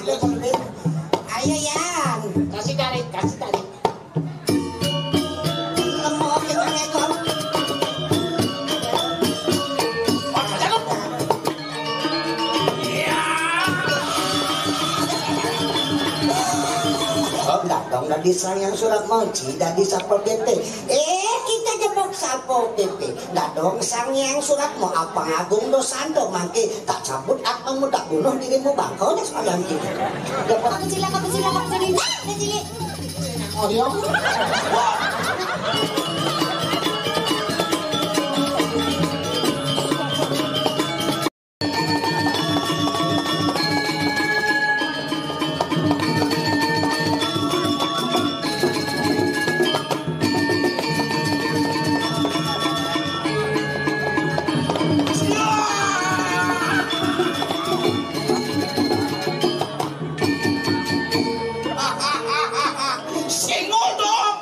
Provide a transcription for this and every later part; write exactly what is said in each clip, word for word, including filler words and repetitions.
Ayo, Yan. Kasih tarik, kasih tarik. Lemot kita ngekor. Oh, enggak dong, dari Sang Hyang Suratmoji, dari Satpol P P. Eh, kita jebak Satpol P P. Dadong Sang Hyang Suratmo, apa ngagung dosa ndo mangke tak cabut akmamu, tak bunuh dirimu, bangkau dah sekalian kita. Ya, Pak. Kamu cilak, kamu cilak, kamu cilak. Nah, nah, cilak. Oh, iya. Singul dong.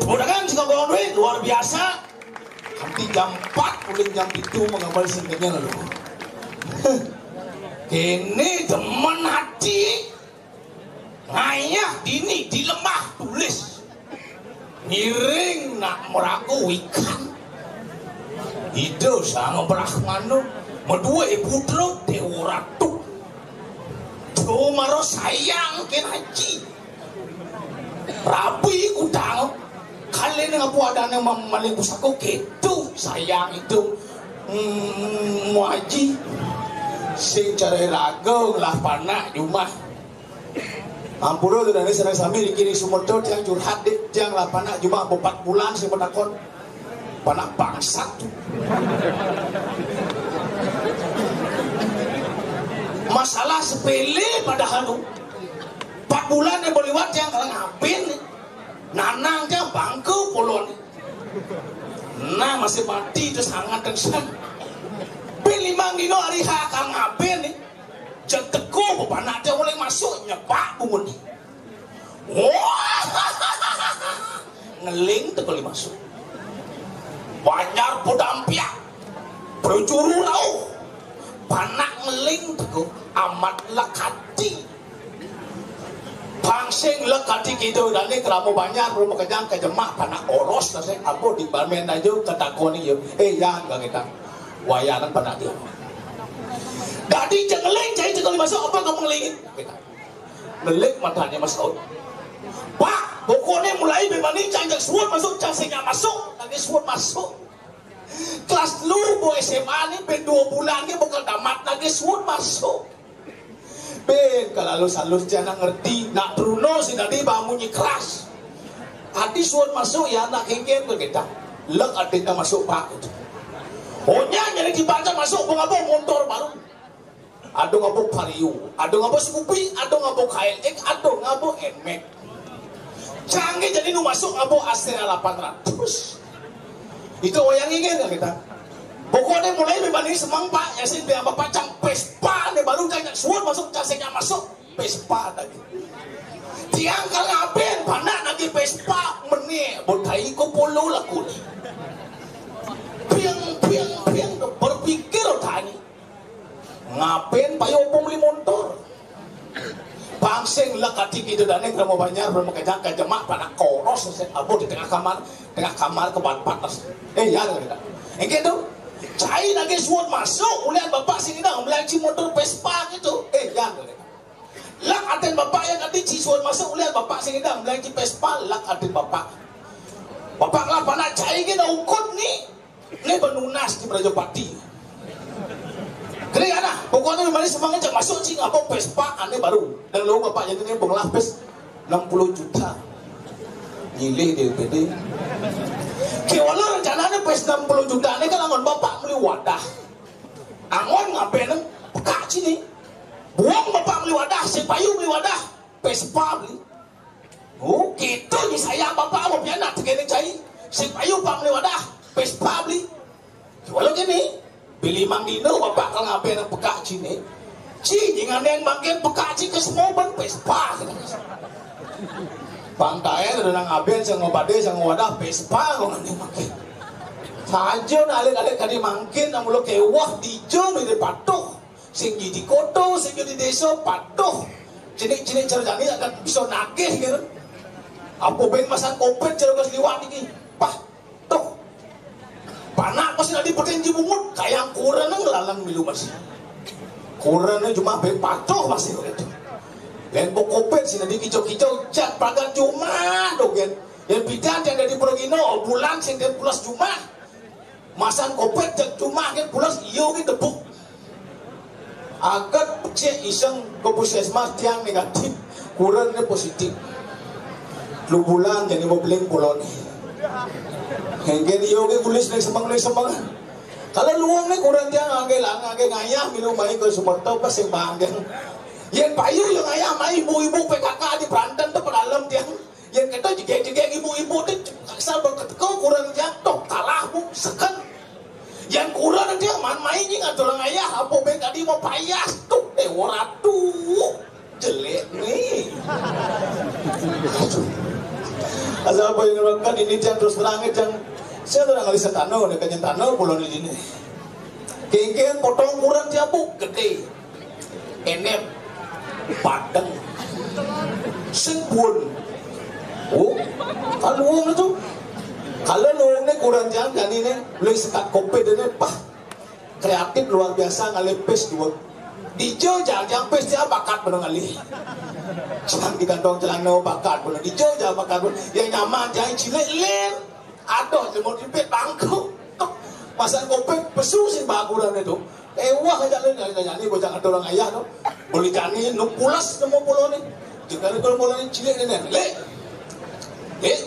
Mudahan juga golongan duit luar biasa. Nanti jam empat, uling jam pitu mengabal sendirian lalu. Kene demen hati. Ngayah dini di lemah tulis. Ngiring nak meraku ikan. Ida Sang Brahmana, madue putra Dewa Ratu. Tuh maro sayang ke haji. Rabi utang. Kali ni ngapu adane mam-, maling pusaka gitu. Sayang itu. Hmm, Muaji. Sing cara raga ngelah panak jumah. Ampura tu dane senang sami dikini sumerta tiang curhat dik tiang lah panak jumah empat bulan sing betakon. Panak bangsat tu. Masalah sepele padahal tu. Empat bulan yang berliwat tiang kalang abin. Nanang tiang bangku polon. Nah, masih mati tu sangat tensen. Bin limang dino hari ha kalang abin ni. Jeng teko bepanak tiang boleh masuk nyepak bungut ni. Wah! Ngeling teko lima su. Banjar podampiak. Berjuru rauh. Panak ngeling teko amat lekati. Pangsing lekati kita dani kerama banjar belum kejang ke jemak panak oros kasih aku di balmen aja ketakon ni. Eh, yang gak kita. Wayanan panak dia. Dadi cengeling cai teko lima su apa kamu ngelingin? Kita. Ngelik matanya Mas Saud. Pak, pokoknya mulai bemani cang jak suut masuk, cang sing nyak masuk, lagi suut masuk. Kelas lu bu S M A ni, ben dua bulan ni bakal tamat lagi suut masuk. Ben kalau halus-halus jangan ngerti, nak Bruno si tadi bawa munyi keras. Adi suut masuk ya anak kengken tu kita. Lek adiknya masuk pak itu. Onya jadi dibaca masuk bunga motor baru. Ada ngabo Vario, ada ngabo Scoopy, ada ngabo K L X, ada ngabo Nmax. Canggih jadi nu masuk ngabo Astrea delapan ratus. Itu wayang ingin ya kita. Pokoknya mulai bebani semang pak, ya sih biar bapak cang Vespa ni baru cang suan masuk, cang sing nyak masuk Vespa lagi. Tiang kalau abin panak lagi Vespa, meni botai ko polo laku ni. Piang, piang, piang, berpikir tani. Ngapen payo beli montor? Pangsing lek ati kita dane kerama banjar, kerama kejang, kejemak, panak koros, abu di tengah kamar, tengah kamar ke ban panas. Eh, ya, kita. Engke tu, cai lagi suut masuk, ulian bapak sing idang, ulian ci motor Vespa gitu. Eh, ya, Tuan masuk ulian bapak sing idam, belain ci Vespa, lak adin bapak. Bapak lah panak cai gin ukud ni. Ni benunas di Prajapati. Kena ana, pokoknya mari semang aja masuk ci ngabok Vespa ane baru. Dan lo bapak jadi ni bengelah pes enam puluh juta. Gile dia tadi. Kewala rencana ni pes enam puluh juta ni kan angon bapak beli wadah. Angon ngapain pekak ci ni. Buang bapak beli wadah, si payu beli wadah, Vespa beli. Oh, kita ni sayang bapak mau pianak tegene cai. Si payu pang beli wadah, Vespa beli. Walau gini, beli mang dino bapak kalau ngapain pekak ci ni. Ci, jangan yang makin pekak ci ke semua ban Vespa. Pang tae ada nang aben sang ngobade sang wadah Vespa kau ngene makin. Saja nak alik-alik kadi mangkin nang mulo kewah dijo ni patuh. Sing di kota, sing di desa patuh. Cilik-cilik cerjani akan bisa nagih gitu. Apa ben masang kopet cergas liwat iki. Pah, tuh. Panak pas nadi peten jibungut, kayang kurang nang lalang milu masih. Kurang cuma ben patuh masih gitu. Len pok kopet sing nadi kicau-kicau, cat pagar cuma dogen. Yang bidan yang dari Progino, bulan sing dia pulas cuma. Masang kopet cek cuma ke pulas iyo ke tepuk. Agat cek iseng ke puskesmas tiang negatif, kurang ni positif. Lu bulan jadi mau beling pulau ni. Hengke iyo ke kulis ni semang ni semang. Kalau luang ni kurang tiang angge lang angge ngayah milu mai ke Sumerta pas sing banggen. Yen payu yang ngayah mai ibu-ibu P K K di Peranten tu pedalam tiang. Yang kita jegek-jegek ibu-ibu tu asal berketeku kurang jatuh kalah bu seken. Yang kurang dia man main jing ada orang ayah apa ben tadi mau payah tu dewa ratu jelek ni. Asal apa yang orang kan ini jangan terus terang jangan saya tu orang alisa tanah ni kan tanah pulau di sini. Kengkeng potong kurang jabu gede. Enem. Padeng. Sing pun. Oh, kalau luang itu. Kalau luang ni kurang jangan kan ini. Lu sekat kopi dia ni pah. Kreatif luar biasa ngalih pes dua. Dijo jangan jangan pes dia bakat benar ngalih. Jangan di kantong celana bakat benar. Dijo jangan bakat benar. Yang nyaman jangan cilik lir. Aduh, jemur jepit bangku. Pasal kopek pesu sing baguran itu. Ewah aja lu nyari nyari bocah ada orang ayah tu. Boleh jani nu pulas nemu pulau ni. Juga ada pulau ni cilik ni ni. Lek. Lek.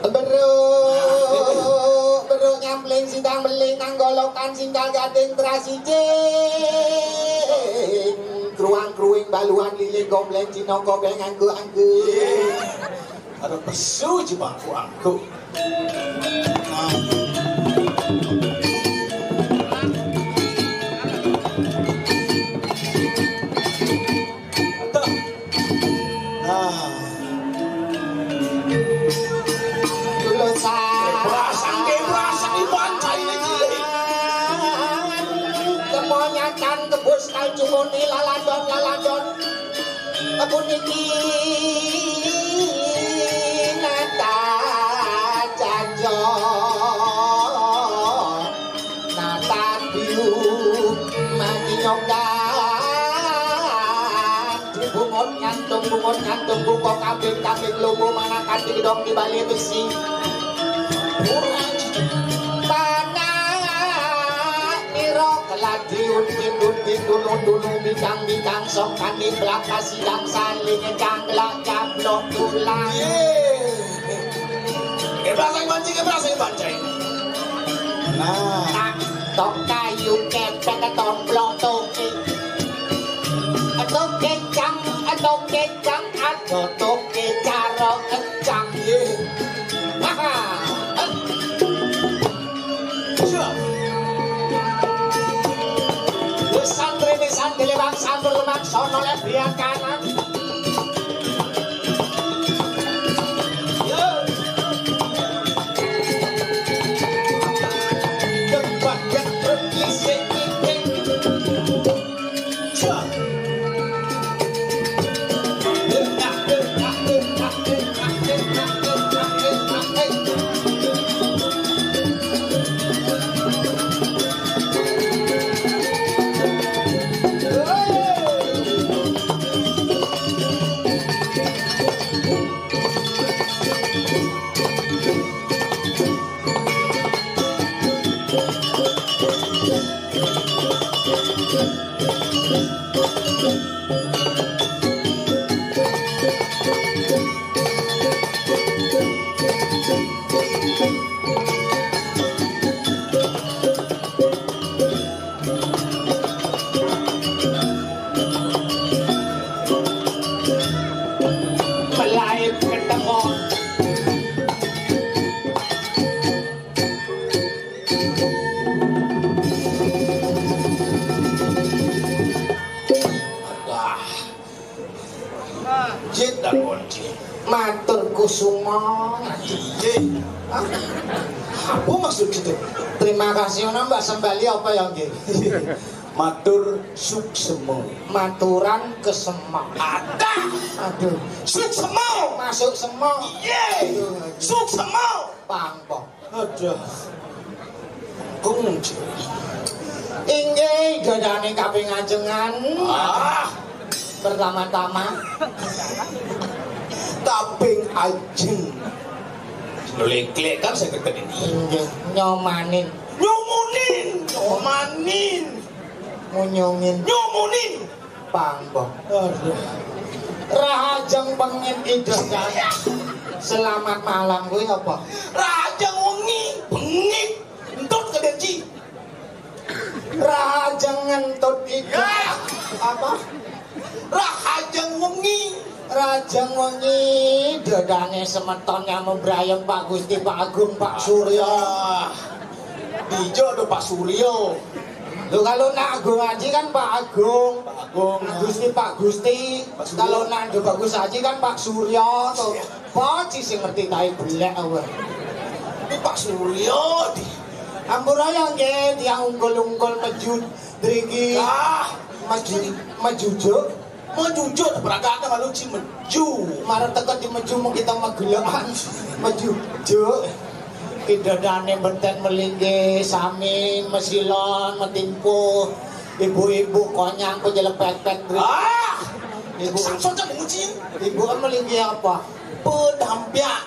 Bero, bero nyampling sidang beli nang golokan singgal gading terasi jing. Kruang kruing baluan liling gombleng cinong gobeng angku angku. Ada pesu je bangku angku. Nah. Nah. Dulu sa- Kebrasan, kebrasan, iban cai lagi. Semuanya kan kebus kau cumuni laladon, laladon. Puniki nata jajo, nata biu, mati nyokan. Bungut ngantung, bungut ngantung, buka kambing, kambing lumbu, mana kati gedong di bali besi. Tanah niro keladi untin untin dulu dulu bidang bidang sok kami belaka sidang saling cangglak cablok tulang. Ye. Keblasang pancing, keblasang pancing. Nah. Tak tok kayu kepek ketomplok toke. Toke cang, toke cang, ada toke caro kecang. Ye. Santri nisan dilebak sandur lemak sono lebihan kanan. Yo. Debat yang terkisik. Melayu ketemu. Wah. Jit dan Wonci. Matur kusuma. Iya. Hah? Apa maksud gitu? Terima kasih, ono Mbak Sembali apa ya, nggih? Matur suksema. Maturan kesema. Ada. Aduh. Suksema. Masuk sema. Iya. Aduh, aduh. Suksema. Pangpo. Aduh. Kunci. Inggih, dadane kaping ajengan. Ah. Pertama-tama. Kaping ajeng. Lho, lek-lek kan saya ketemu ini. Inggih, nyomanin. Nyumunin. Nyomanin. Ngunyungin. Nyumunin. Pangpo. Aduh. Rahajeng pengin idup kan. Selamat malam kuwi apa? Rahajeng wengi, bengi. Entut ke benci. Rahajeng ngentut idup. Ya. Apa? Rahajeng wengi. Rahajeng wengi, dadane semeton nyamuk brayem Pak Gusti, Pak Agung, Pak Surya. Ah. Dijo do Pak Surya. Lho, kalau nak Agung Haji kan Pak Agung. Pak Agung, Pak ya. Gusti, Pak Gusti. Pak Surya. Kalau nak Ndo Bagus Haji kan Pak Surya tuh. Iya. Apa sih sing ngerti tai belek awak? Ini Pak Surya di. Ampura ya nggih, tiang ungkul-ungkul mejud driki. Ah, mejud, mejujuk. Mejujuk beragam malu ci meju. Marang teko di meju mung kita magelokan. Mejujuk. Pidadane benten melingge sami mesilon metimpuh. Ibu-ibu konyang pejelepet-pet. Ah! Ibu, samson cak menguci. Ibu kan melingge apa? Pedampiak.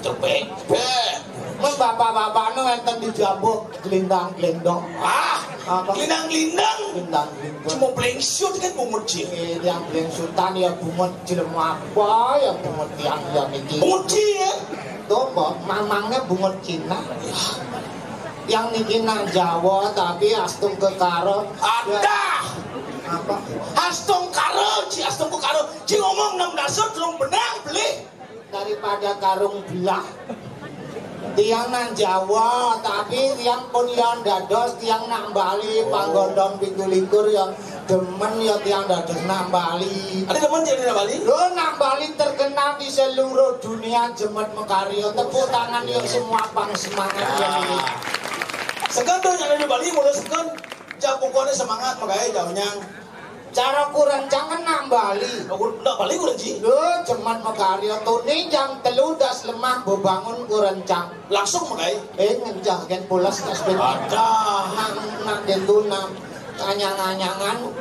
Cepet, cepet. Mun bapak-bapak nu enten di jabuk gelindang-gelindong. Ah, apa? Gelindang-gelindang. Gelindang-gelindong. Cuma blengsut kan bungut ci. Eh, yang blengsutan ya bungut jelema apa ya bungut yang ya niki. Bungut ci ya? Tuh, Mbok, mamangnya bungut Cina. Ya. Yang niki nang Jawa tapi astung kekaro. Ada. Apa? Astung karo, ci astung kekaro. Ci ngomong enam dasar belum benar beli. Daripada karung belah. Tiang nang Jawa, tapi tiang pun yang dados tiang nang Bali, oh. Panggondong pitu likur yang demen ya tiang dados nang Bali. Ada demen jadi nang Bali? Lo nang Bali terkenal di seluruh dunia jemet mekarya. Tepuk tangan yang semua pang semangat ya. Sekan tuh yang ada di Bali mulai sekan. Jauh pokoknya semangat makanya jauhnya. Cara kurencang kan nang Bali. Aku ndak Bali kurenci. Lho, jeman makarya tuni jam telu das lemah bebangun kurencang. Langsung makai. Eh, ngencah kan pulas tas ben. Ada. Nang, nang dentu nang anyang-anyangan.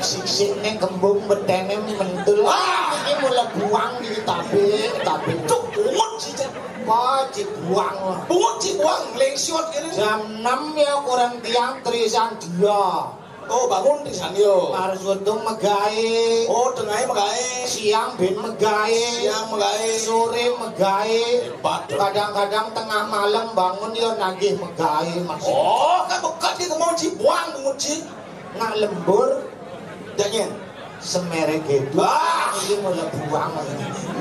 Sing-sing ning kembung betene mentul. Ah! Iki mula buang iki tapi, tapi. Cuk, bungut sih, Cek. Wah, ci buang. Bungut ci buang, lengsiot kene. Jam enam ya kurang tiang trisan dia. Oh, bangun di sana yo. Harus untung megai. Oh, tengahnya megai. Siang bin megai. Siang megai. Sore megai. Hebat, tuh. Kadang-kadang tengah malam bangun yo nagih megai, Mas. Oh, kan bekat kita mau ci buang, bungut ci. Nak lembur. Jangan. Semere gitu. Wah. Ini mulai buang.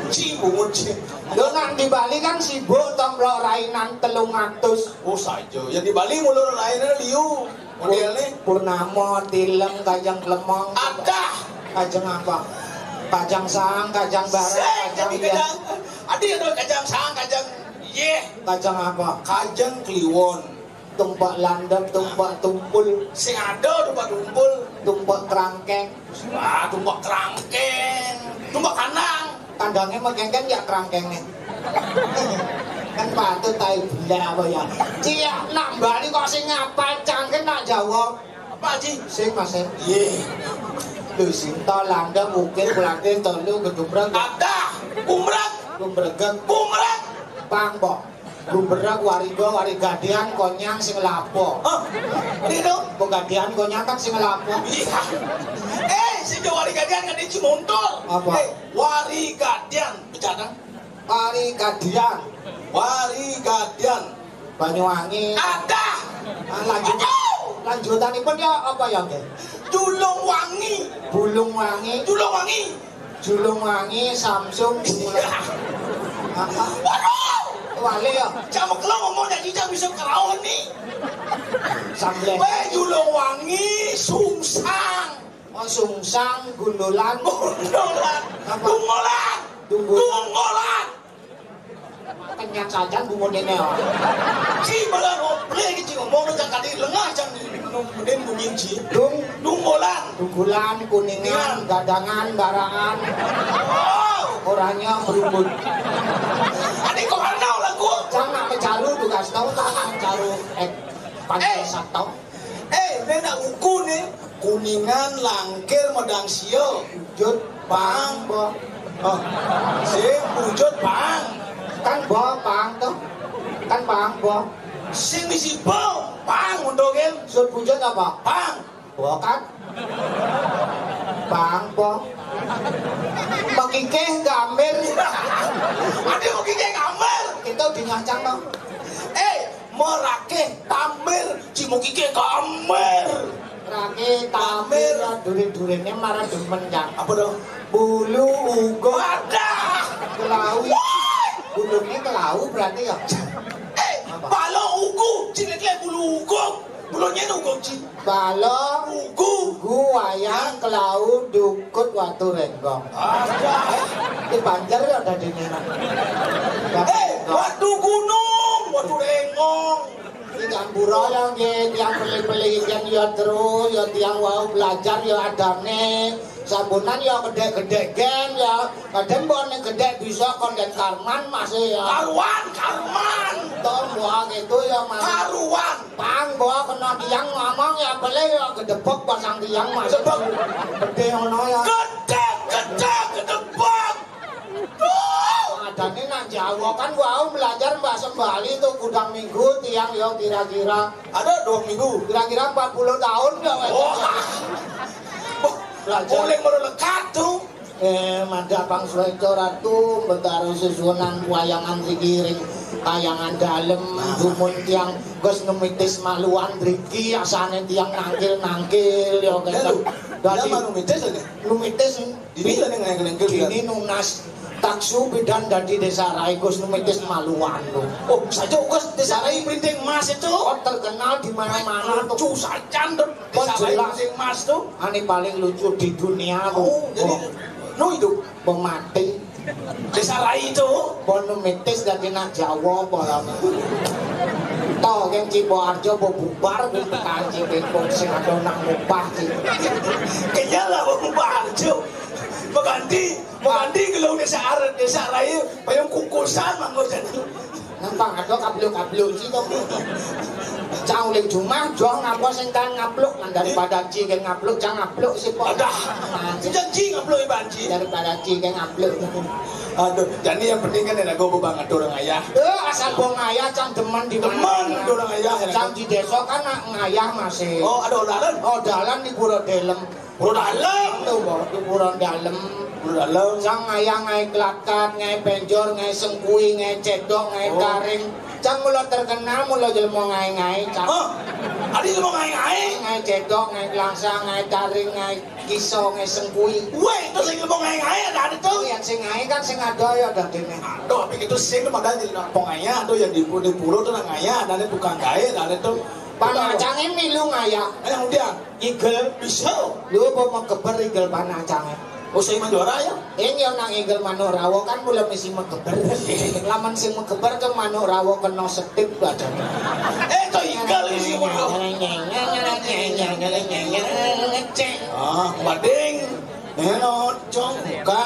Ci bungut ci. Lo nak di Bali kan sibuk tomplok rainan telung atus. Oh, saja. Ya di Bali mulai rainan liu. Model nih. Purnama, tilem, kajang klemong. Ada. Kajang apa? Kajang sang, kajang barang, sing kajang ada kajang. Ada yang kajang sang, kajang. Yeh. Kajang apa? Kajang kliwon. Tumpak landep, tumpak tumpul. Sing ada tumpak tumpul. Tumpak kerangkeng. Wah, tumpak kerangkeng. Tumpak kandang. Kandangnya mengkengkeng ya kerangkengnya. Kan patut tai benda apa ya? Ciak nak Bali kok sing ngapal cangkem nak Jawa. Apa, Ji? Sing, Mas, sing. Iya. Lho, sinta, landep, ukir, pelanting, telu, gedumbreng. Ada. Kumrek. Kumbregen. Kumrek. Pang, Mbok. Gubrak, Wariga, Warigadian, Konyang sing lapo? Oh, ini tuh. Pegadian Konyang kan sing lapo? Iya. Eh, sing Warigadian kan dia Cimontul. Apa? Eh, Warigadian, bercanda. Warigadian. Warigadian. Banyuwangi. Ada. Ah, lanjut. Aduh. Lanjutanipun ya apa ya, nggih? Julung Wangi. Bulung Wangi. Julung Wangi. Julung Wangi, Samsung, Bulung. Apa? Waduh. Wali ya. Cak mekelo ngomong jadi cak bisa keraon nih. Samble. Weh, Julung Wangi, Sungsang. Oh, Sungsang, Gundolan. Gundolan. Apa? Dungolan. Dungolan. Dungolan. Kenyang saja bungun ini, oh. Ci malah ngobrol iki ngomong nang tadi lengah jam ngomongin bunyi ci. Dung, Dungolan. Dugulan, Kuningan, Iya. Gadangan, Baraan. Oh. Orangnya berubut. Ada kok ada lagu. Jangan mecaru juga tahu tak mecaru. Eh, pakai Eh. Satau. Eh, nenek uku nih, Kuningan, Langkir, Medang Sio, Pujut, Pang, Bo. Oh, si Pujut, Pang. Kan Bo, Pang tuh. Kan Pang, Bo. Sing misi Bo, Pang, untuk kan? Sut Pujut apa? Pang. Bo kan? Pang, Bo. Mekikeh, Gambir. Ada mekikeh, Gambir. Kita udah ngacang, Bang. Eh, Merakeh, Tamir, Cimukike, Kamir. Rakeh, Tamir, Tamir. Duri-durine marang demen, Cang. Apa dong? Bulu uga. Ada. Kelau. Woi. Bulune kelau berarti ya. Eh, Apa? Balo ugu, cinekle bulu ugu. Bulunya ugu, cing. Balo. Ugu. Ugu, wayang, kelau, dukut, watu renggong. Ada. Di Banjar ya dadine, Nak. Eh, Watu Gunung, Watu Renggong. Iki campura ya nggih, tiang pelih-pelih kan ya terus, ya tiang wau belajar ya adane. Sampunan ya gedhe-gedhe gen ya. Kadang mbok nek gedhe bisa konden Karman masih ya. Karuan, Karman. To mbok gitu ya, Mas. Karuan. Pang mbok kena tiang ngomong ya pelih ya gedebek pasang tiang masih. Gedebek. Gedhe ngono ya. Gedhe, gedhe, gedebek. Duh. Adane nak Jawa kan wau belajar bahasa Bali tuh gudang minggu tiang ya kira-kira. Ada dua minggu. Kira-kira empat puluh tahun ya, Wak. Wah. Belajar. Boleh baru lekat tuh. Eh, madhapang swéca Ratu, Betara Susunan, Wayangan Sigiring, Kayangan Dalem, Nah. Dumun tiang Gus Numitis Maluan driki, asane tiang nangkil-nangkil ya, Ya, kata. Lu. Dadi Dia mah Numitis aja. Numitis. Ini lah ning nangkil-nangkil, ya. Dini nunas taksu bidan dadi desa Rai Gus Numitis Maluan lho. Oh, saja Gus, desa Rai Printing Mas itu. Oh, terkenal di mana-mana tuh. Lucu sajan tuh. Desa Rai Printing Mas tuh. Ane paling lucu di dunia tuh. Oh, jadi, Oh. no itu. Pemati. Desa Rai itu. Bono mitis dadi nak Jawa apa lho. Toh, kan Cipoarjo apa bubar, kan tekan Cibinpung sing ada nang mupah, Ci. Kayaknya lah, Bang Parjo. Mengganti, mengganti kalau desa Ar-, desa Rai, payung kukusan, mangko jadi. Nempang ada kabluk-kabluk, Ci, to. Cang uling jumah, jong apa sing kan ngabluk, nah, daripada Ci kan ngabluk, cang ngabluk sih, Pak. Ada. Nah, Ci. Janji ngabluk, Iban, Ci. Daripada Ci kan ngabluk. Aduh, jadi yang penting kan enak gue bang ngatur orang ayah. Eh, asal bong ayah, cang demen di Demen mana. Ngatur orang ayah, enak. Cang di desa kan nak ngayah masih. Oh, ada olahan? Oh, dalan di Pura Delem. Pura Dalem. Tuh, Bang, di Pura Dalem. Pura Dalem. Sang ngayah, ngai Kelakat, ngai Penjor, ngai Sengkui, ngai Cedok, ngai Oh. Karing. Cang mula terkenal, mula jelema ngai-ngai, cang. Oh, ada jelema ngai-ngai? Ngai Cedok, ngai Kelangsa, ngai Karing, ngai Kiso, ngai Sengkui. Weh, itu sing jelema ngai-ngai ada, ada tuh. Yang sing ngai kan sing ada ya, ada dene. Aduh, tapi itu sing padahal jadi pengayah tuh yang di, di pulau tuh nang ngayah, ada tukang gawe, ada tuh. Panacangé milu ngayah. Ayo, udah. Igel. Bisa. Lho, apa megeber igel panacangé? Oh, sing manjora ya? Ing ya nang igel manuk rawa kan mula misi megeber. Lamun sing megeber ke manuk rawa kena setip badan. Eh, to igel isi manuk. Ah, mending. Ngono, cong, buka.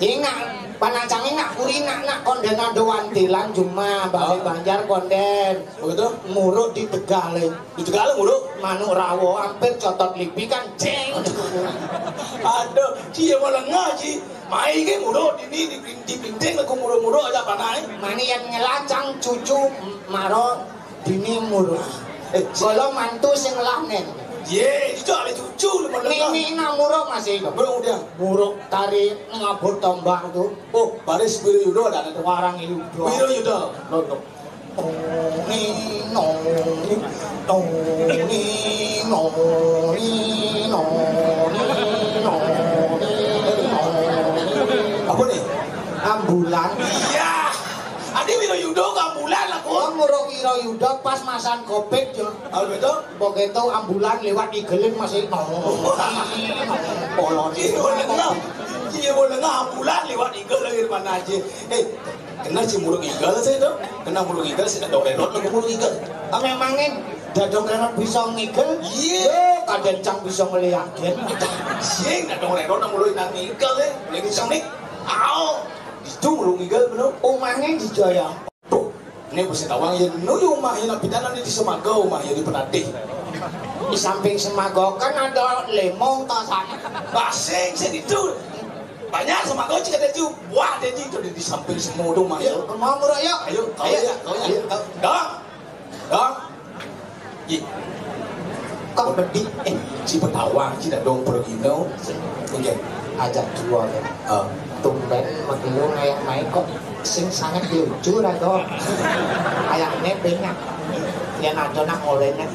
Ingat, panacangé nak kuri nak, nak konden ada wantilan cuma balik Oh. Banjar konden. Begitu? Muruk di Tegal, eh. Di Tegal muruk? Manuk rawa hampir cotot lipi kan, ceng. Aduh, cie mau lengah, cie. Mai ke muruk dini di, di pinting aku muruk-muruk aja panai. Mani yang ngelacang cucu maro dini muruk. Eh, kalau mantu sing lanen. Ye, itu ada cucu lu mau lengah. Ini nak muruk masih itu. Muruk udah. Muruk tari ngabur tombak itu. Oh, baris biru yudo ada. Warang yudo. Biru yudo. Lontong. Toni, noni, toni, noni, noni, noni, noni. Apa nih? Ambulan. Iya. Adi Wiro Yudo ke ambulan lah, Kun. Kan Wiro Yudo pas masan covid, ya. Apa itu? Begitu ambulan lewat igelin masih noni, noni, polon. Iya, boleh nggak? Iya, boleh nggak? Ambulan lewat igel lagi mana aja. Eh, kena si muruk igel sih itu. Kena muruk igel sih, ada rerot lagi muruk igel. Ah, memangnya dadong rerot bisa ngigel? Iya. Yo, kadang cang bisa ngeliatin. Sing dadong rerot nang muruk nang igel ya. Boleh bisa nih. Au. Itu muruk igel bener. Omahnya di Jaya. Tuh, ini pasti tawang ya. Nu ya omah ya, nak pindah nanti di Semaga, omah ya di Penatih. Di samping Semaga kan ada lemong tak sana. Basing sih itu. Banyak Semaga juga ada juga. Wah, ada juga di, di samping semua tuh, Mak. Yuk, ke mau murah, yuk. Ayo, kau ya, kau ya. Ayo. Dong. Dong. Ih. Kok bedik? Eh, si petawang, si dadong pergino. Oke. Aja dua kan. Ah. Tumben maklum kayak main kok sing sangat lucu lah tuh. Kayaknya banyak. Yang ada nak ngorenya.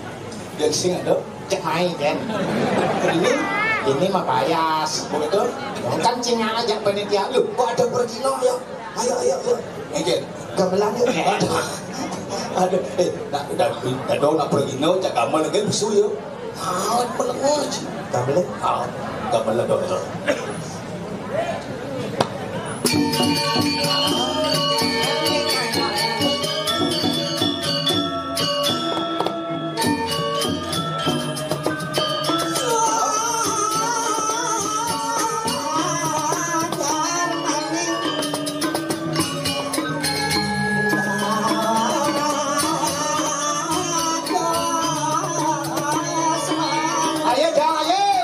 Yang sing ada? Cek main kan. Ini? Ini mah bias. Begitu? Kan cing aja panitia. Lu, kok ada pergino ya? Ayo, ayo, ayo. Oke. Gamelan yuk. Aduh. Aduh, eh, nak, udah, udah dong, nak pergino, cak gamelan lagi musuh yuk. Ah, pergino. Gamelan? Ah, gamelan dong. Ayo, Jang, ayo.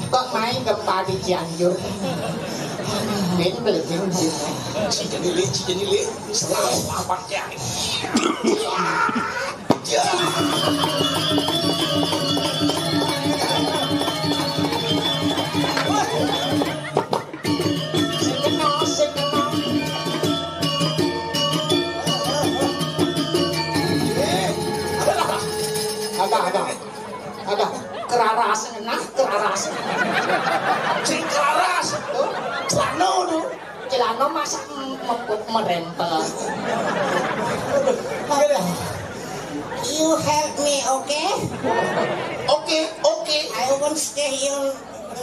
Kok main gempa di Cianjur? Ini belum. Cijenili, cijenili, selamat ya. Sing kena, sing kena. Agak, agak. Agak. Keraras, nah, keraras. Sing keraras. Tuh, celana tuh. Celana masa m-, m-, merempel. You help me, okay? Okay, okay. I won't stay here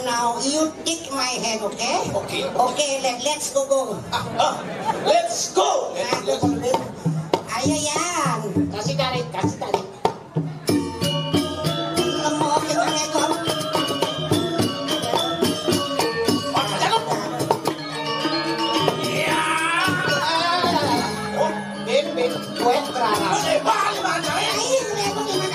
now. You take my hand, okay? Okay. Okay, let, let's go, go. Ah, ah, let's go. Let's, let's. Ayo, Yan. Kasih tarik, kasih tarik. Lemah kita, Yan. Iya. Oh, Bin, Bin, kue keraras. Ayo, Bin, Bin. Bin, Bin.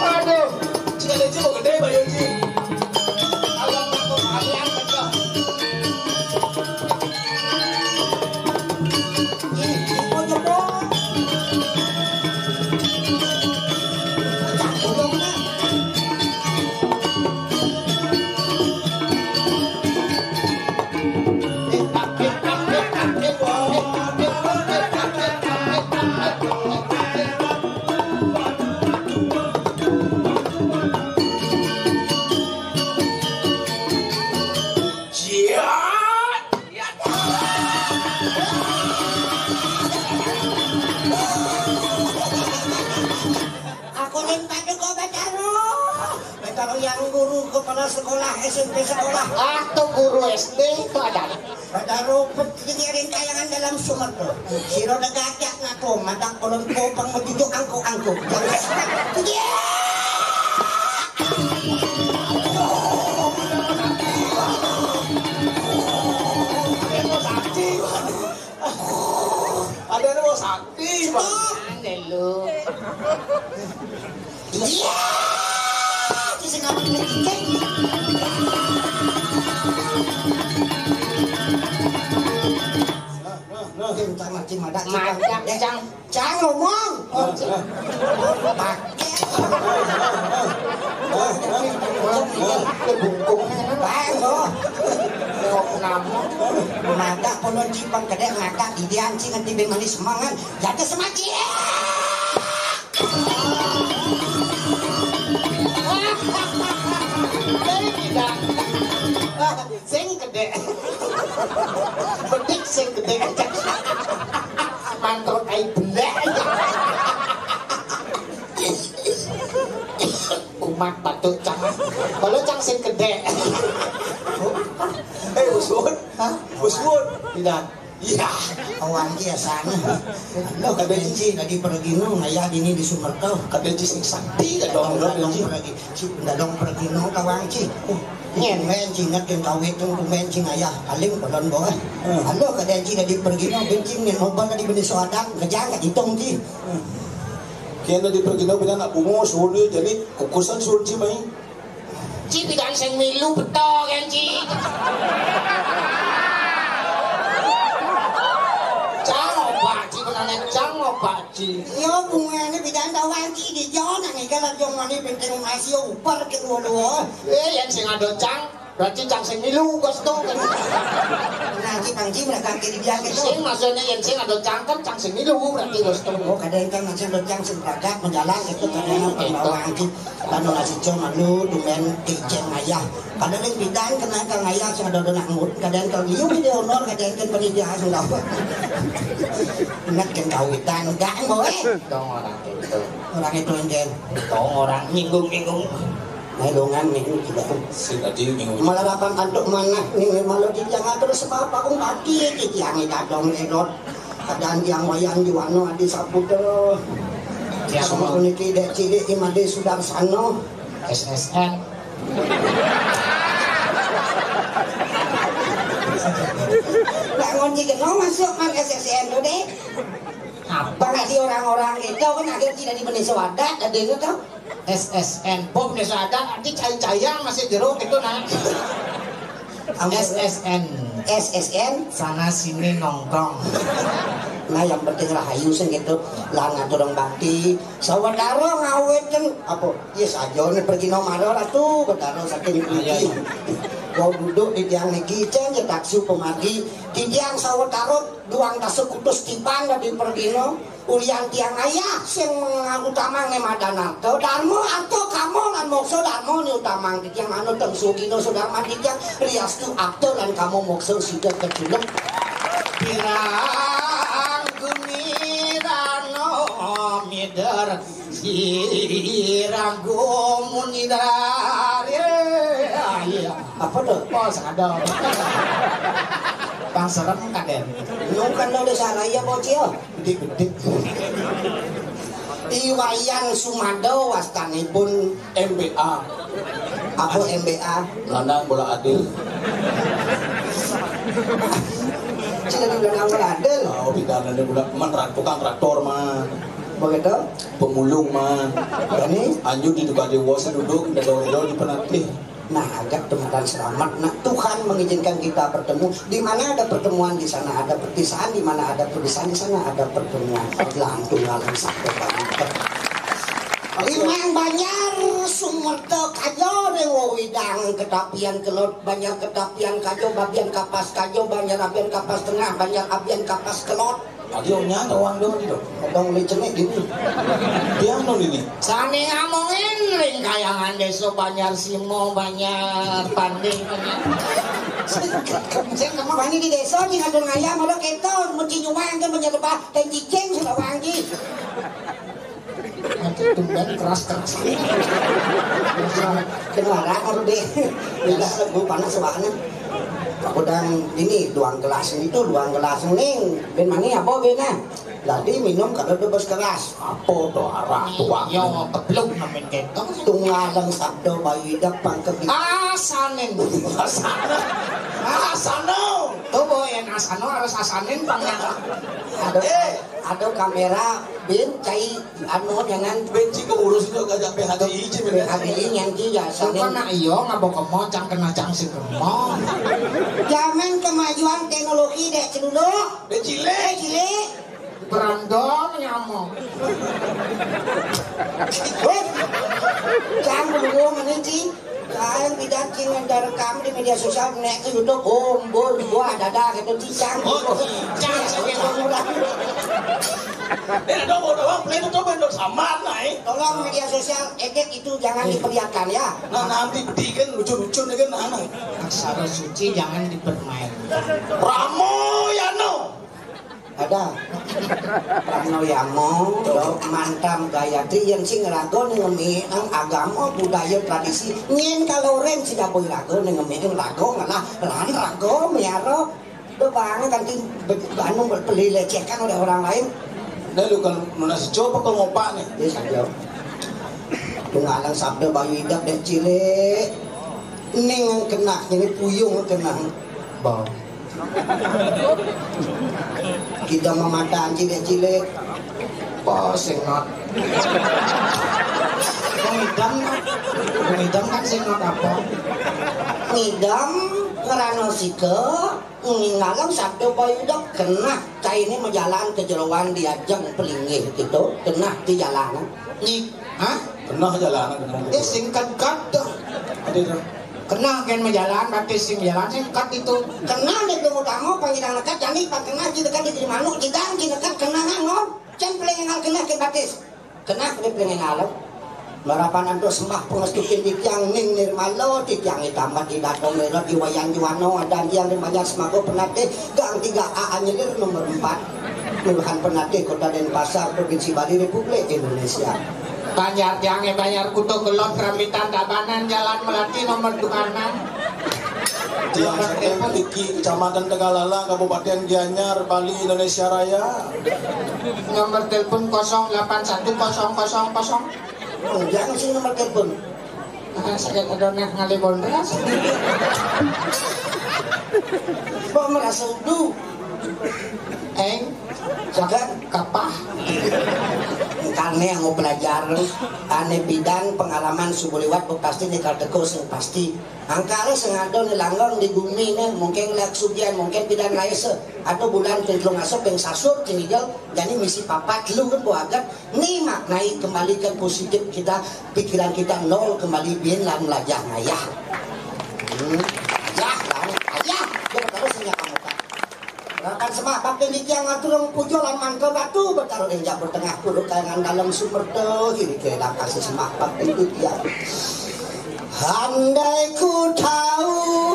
Aduh. Gedé, Bayu Ji. Abang aku, abang aku. Ih, ibu jebol. Pecah gulungnya. Aku ning Paduka Batara. Batara yang guru kepala sekolah S M P sekolah. Ah, tuh guru S D itu ada. Batara pet-, pikirin kayangan dalam sumur tuh. Sira negajak ngaku, madak ulun kupeng mejujuk angkuk-angkuk. Jangan. Iya. Ada yang mau sakti. Ada yang mau sakti, Bang. Ada lu. Iya. Itu sing ngapain lagi? Nah, nah, nah. Cang, cang, cang, madak, cang. Madak, eh, cang. Cang ngomong. Oh, cang. Pakai. Bungkung. Baik, loh. Kok nama? Madak, kalau cipang kedek, madak, di dia anjing, nanti be manis semangat. Jatuh semati. Sing gedé. Bedik sing gedé. Mantrut ai belék. Kumat batuk cang. Kalau cang sing gedé. Eh, Usun. Hah? Usun. Tidak. Iya. Awang ki asana. Lo kabenci tadi pergi no, ngayah dini di Sumerto. Kabenci sing sakti, kadang lo kabenci. Pergi. Ci, dadong pergi no kawang ci. Nyen men ci ingat ken kawit tu men ci ngayah. Paling balon bawa. Hmm. Halo kabenci tadi pergi no, benci nyen mobile tadi beli soadan, kejang kat hitung ci. Hmm. Kian tadi pergi no, bila nak bungo, suruh dia jadi kukusan suruh ci main. Ci pidan sing milu beto kan, Ci. Cang obak, Ci, benane cang obak, Ci. Yo, bungane pidan tawang, Ci, di jona nih, kalau jong mani penting masih uper ke dua-dua. Eh, yang sing ada cang, berarti cang sing milu, Gus, tuh, kan. Nah, Ci, Bang Ci, mereka kiri dia gitu. Sing, maksudnya yang sing ada cang kan cang sing milu, berarti, Gus, tuh. Oh, kadang kan masih ada cang sing berangkat, menjalan gitu, kadang pembawa, Ci. Anu nasi coma lu dumen kicen ngayah. Kadang yang bidang kena kang ngayah sing ada nak mut, kadang kang iyo video honor, kadang kan panitia sing dapat. Nak kan kawitan, enggak, boy. Dong orang itu. Orang itu, Jen. Dong orang nyinggung-nyinggung. Melongan nih, tidak. Sing tadi nyinggung. Malah rapan antuk mana nih, malah di jangan terus apa, aku mati, di jangan dadong erot. Kadang tiang wayang di wano adi saputra. Tiang sama puniki dek cilik Imade Sudarsana. S S N. Bangun di geno masuk kan S S N tu dek. Apa nggak di orang-orang itu kan akhir tidak di Bendesa Wadat ada itu tuh. S S N, Bob Desa Adat, nanti cai-caian masih jeruk itu, nah. S S N. S S N? Sana sini nongkrong. Nah, yang penting rahayu sing gitu. Lah ngatur orang bakti. Sawetara ngawit kan apa? Ya saja nih pergi nomaro lah tuh, betara saking pundi. Wau duduk di tiang niki, cen ya taksu pemadi. Di tiang sawetara duang dasa kutus tiban dari pergi no. Ulian tiang ayah sing utamang ne madan arta, darma arta kama lan moksa, darma ne utamang titiang manut teng sugina sudarman titiang riastu arta lan kama moksa sida kecunduk. Pirang guni rano mider sirang gumuni dari. Apa tuh? Oh, sadar. Bang serem kaden. Lu kan udah saraya bocil. Bedik-bedik. I Wayan Sumada wastanipun M B A. Apa M B A? Lanang bola adil. Cina di lanang bola adil. Oh, pidanane bola man tukang traktor mah. Begitu? Pemulung mah. Ini? Anjur di tukang dewa seduduk, dado-dado di penatih. Nah, agak Tuhan selamat. Nah, Tuhan mengizinkan kita bertemu. Di mana ada pertemuan, di sana ada perpisahan. Di mana ada perpisahan, di sana ada pertemuan. Lantung alam sakit. Limang Banjar Sumerta Kaja, Rewo Widang Ketapian Kelot, Banjar Ketapian Kaja, Babian Kapas Kaja, Banjar Abian Kapas Tengah, Banjar Abian Kapas Kelot. Tadi nya doang dong gitu. Dong li cenik gini. Dia anu ini. Sane ngomongin ring kayangan desa Banjar Simo, Banjar Panding, Banjar. Sing kamu bani di desa di ngatur ngayah malah kita mesti nyuwang ke menyelebah dan cicing sudah wangi. Nanti tumben keras-keras. Keluar aku deh. Udah lagu panas soalnya. Aku dan ini doang gelas itu, doang gelas ning. Ben mani apa ben ah? Jadi minum kalau udah keras. Apa tuh arah tuang? Yo keblung namen ketok. Tunggalang sabda bayi depan ke Asanin. Asana. Asana. Tuh boy yang asano harus asanin pangnya. Aduh, Eh. aduh kamera bin cai anu jangan Benci keurus itu gak sampai hati izin. Hari ini yang dia Bukan sanin. Nak iyo ngabo kemo cang kena cang sing kemo. Zaman kemajuan teknologi dek dulu. Becile. Becile. Berondong nyamuk. Weh, cang belum ini ci. Kain bidan cing yang rekam di media sosial nek ke YouTube gombol buah dada gitu cicang. Oh, cicang. Iya, iya. Eh, ada mau doang, play itu coba dong sama naik. Tolong media sosial edit itu jangan diperlihatkan ya. Nah, nanti bikin lucu-lucu nih kan anak. Aksara suci jangan dipermainkan. Ramo ya no. Ada. Ramo ya mo, do mantam Gayatri yang sing rago nih ngemi ang agama budaya tradisi. Nyen kalau ren sing boy rago nih ngemi ang rago ngalah lan rago miaro. Udah banget kan tim be- anu beli lecehkan oleh orang lain. Nah, lu kan nunas coba kalau ngopak nih. Dia saja. Tunggalang sabda bayi idak dek cilik. Ning kena ini puyung kena. Bau. Kita memata anjing dek cilik. Bau sing not. Pengidam, pengidam kan sing not apa? Ngidam ngerano sike. Ngalang sabda bayu dok kenah cai ini majalan ke jeroan diajeng pelinggih gitu, kenah di jalanan. Nyi, hah? Kenah jalanan. Eh, singkat kat dah. Ada dah. Kenah kan majalan, batis sing jalan singkat itu. Kenah ni belum utama panggilan lekat, jani pan kenah kita kan di manuk jidang kita kan kenah ngangon. Cen paling ngal kenah ke batis. Kenah rip lengen alem. Marapan antuk sembah pangestu kin titiang ning nirmala, titiang itamat di Dato Merot di Wayan Juwana, adan tiang di Banjar Semago Penatih, gang tiga A Anyelir nomor empat. Kelurahan Penatih, Kota Denpasar, Provinsi Bali, Republik Indonesia. Banjar tiang e Banjar Kuto Kelon, Ramitan Tabanan, Jalan Melati nomor dua enam. Tiang Sakem, Iki, Kecamatan Tegalala, Kabupaten Gianyar, Bali, Indonesia Raya. Nomor telepon kosong delapan satu kosong kosong kosong. Oh, jangan sih nomor telepon. Ah, sakit ada nak ngalih bonras. Kok merasa udu? Eng, Sakan? Kapah. Karena yang mau belajar, ane bidang pengalaman subuh lewat, pasti nikal teko sing pasti. Angkara sing ada ni langgang di bumi ni, mungkin lek sugian, mungkin pidan raisa. Atau bulan ping telung asa ping sasur tinigel, jadi misi papat lu kan buah agat. Ni maknai kembalikan positif kita, pikiran kita nol kembali bin lan lajah ngayah. Hmm. Ayah, lan ayah, dia terus punya kamu kan. Rakan semak bakti niki yang ngaturung puja lan mantra batu bertaruh ing jabur tengah puruk kayangan dalam sumerta kiri ke dalam kasih semak bakti niki yang handai ku tahu.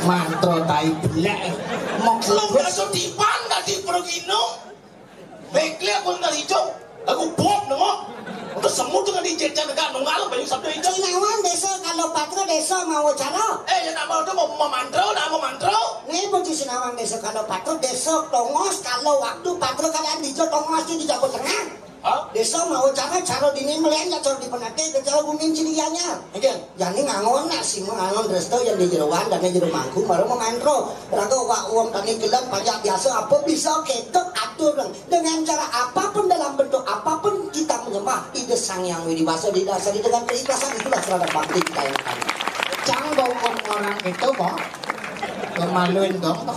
Mantra tai belek. Mok Lu kaso tiban dadi pergino. Bekle aku ngal hijau. Aku bot nengok. Untuk semut dengan dijejan dekat nunggal banyak sabda hijau. Sinawan desa kalau patra desa mau cara. Eh, yang nak mau tu mau memantra, nak mau mantra. Ni pun di Sinawan desa kalau patra desa tongos kalau waktu patra kalian di Jawa Tengah di Jawa Tengah. Hah? Desa mau cara cara dini melian ya cara di penate ke cara bumi cilianya. Oke. Jadi ngangon nak sima ngangon resto yang di jeroan dan di jero mangku baru memantro. Raga wak uang tani gelem pajak biasa apa bisa ketok Dengan cara apapun, dalam bentuk apapun, kita menyembah Ida Sang Hyang Widi Wasa, didasari dengan keikhlasan, itulah sarana bakti kita yang paling. Cang bau orang itu, Bang. Kemaluin dong.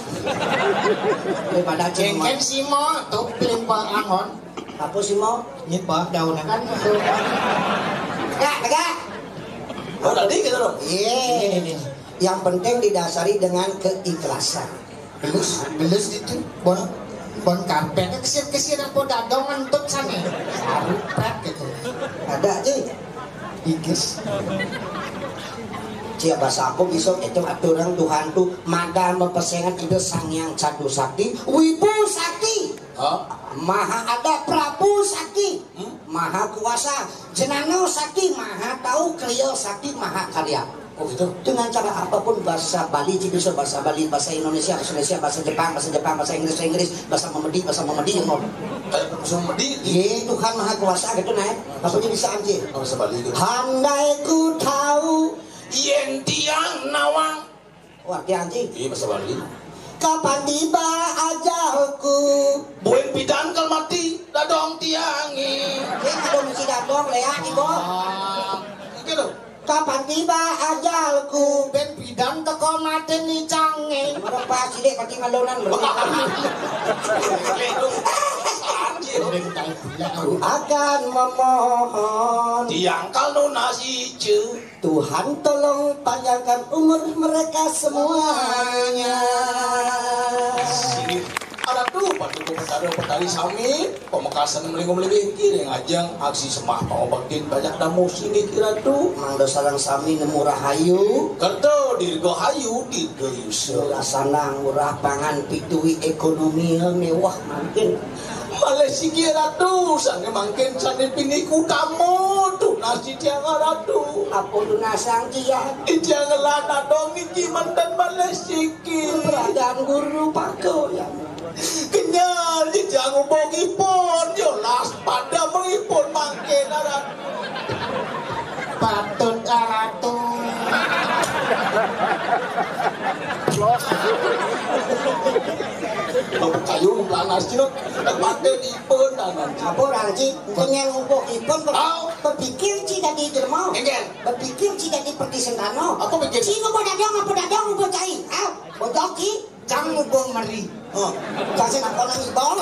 Daripada cengken simo tuh, piring angon. Apa simo? Nyepak daun kan. Tegak, tegak. Oh, tadi gitu loh. Iya. Ini, ini. Yang penting didasari dengan keikhlasan. Belus, belus itu. Bon, bon karpet kesir-kesir apa dadong ngentut sana. Saru pret gitu. Ada aja. Igis. Cia bahasa aku bisa itu aturan Tuhan tuh madan mempersengat itu Sang Yang Cadu Sakti, Wibu Sakti. Oh. Maha ada Prabu Sakti, hmm? Maha Kuasa, Jenano Sakti, Maha Tahu, Kriya Sakti, Maha Karya. Oh gitu. Dengan cara apapun bahasa Bali, jadi bisa bahasa Bali, bahasa Indonesia, bahasa Indonesia, bahasa Jepang, bahasa Jepang, bahasa Inggris, bahasa Inggris, bahasa Memedi, bahasa Memedi, ya, Bang. Eh, bahasa Memedi? Iya, Tuhan Maha Kuasa gitu, nah. Apa aja bisa anjir? Oh, bahasa Bali gitu. Handai ku tahu. Yen tiang nawang. Wah, dia anjing. Iya, bahasa Bali. Kapan tiba ajalku? Buin pidan kal mati, dadong tiangi. Ini ada mesti dadong, Lea, Ibo. Ah, gitu. Kapan tiba ajalku? Ben pidan teko mati ni cange. Orang pasti dek pati ngalonan. Akan memohon. Tiang kal nunas ice. Tuhan tolong panjangkan umur mereka semuanya. Sini. Aratu, Paduka Betara Betari sami, pamekasan melinggu-melinggu kiring ajeng aksi sembah pangobaktin banyak damu sini kiratu. Mangda sareng sami nemu rahayu. Kerta dirga hayu, dirga yusa. Murah sanang, murah pangan, pituwi ekonomi mewah mangkin. Malih siki ratu, sane mangkin sane pinih utama tunas titiang ratu. Apa tunasang titiang? Titiang ngelah dadong niki manten malih siki. Pradang guru pako ya. Kenyal titiang ubung ipun, yolas pada mengipun mangkin ratu. Patut ratu. Kayu lanas cina. Mate ipun tangan. Apa orang ci? Kenyang umpuk ipun. Ah. Berpikir ci dadi derma. Enggak. Berpikir ci dadi pergi sentana. Apa pikir? Ci mau dadong apa dadong apa cai? Ah, bodok ci. Cang ubung meri. Oh. Kasih apa nang ibang?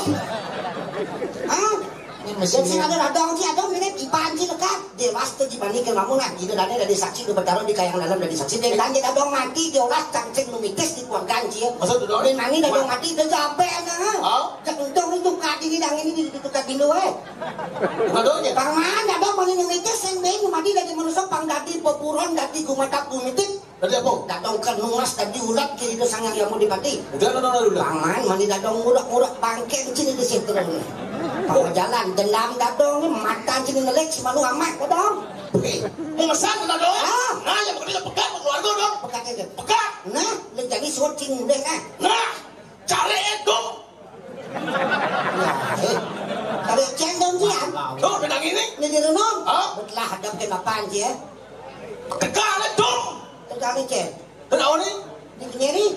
Ah. Ini mesin. Sing ada dadong ci, ada mirip iban ci lekat. Dia pasti dibandingkan kamu nah. Ida dane dadi saksi, ida betara di kayang dalam dadi saksi. Dia dan dia dadong mati, dia olah cangcing numitis di keluarga ci. Maksud dadong? Dia nani dadong mati, dia jabe nah. Oh. Cek untung itu kadi ini dang ini di tukar dino eh. Dadong ya? Pangan dadong mani numitis, sing ben mati dadi manusia pang dadi peburon, dadi gumatak gumitik. Dadi apa? Dadong kenuas dadi ulat kiri itu sangang yang mau dipati. Udah, udah, udah, udah. Pangan mani dadong murak-murak bangke cini di situ. Pangan jalan dendam dadong ni mata cini ngelik si malu amat dadong. Oke. Mau mesan dadong? Ah. Nah, yang bekerja pekat keluarga dong. Pekat aja. Pekat. Nah, lu jadi suat cini deh kan. Nah, cari itu. Nah, eh. Cari cendong cian. Tuh, bintang ini. Ini di renung. Hah? Betelah hadap ke lapan ci ya. Tegal dong. Tegal ni cen. Kenapa ni? Di penyeri.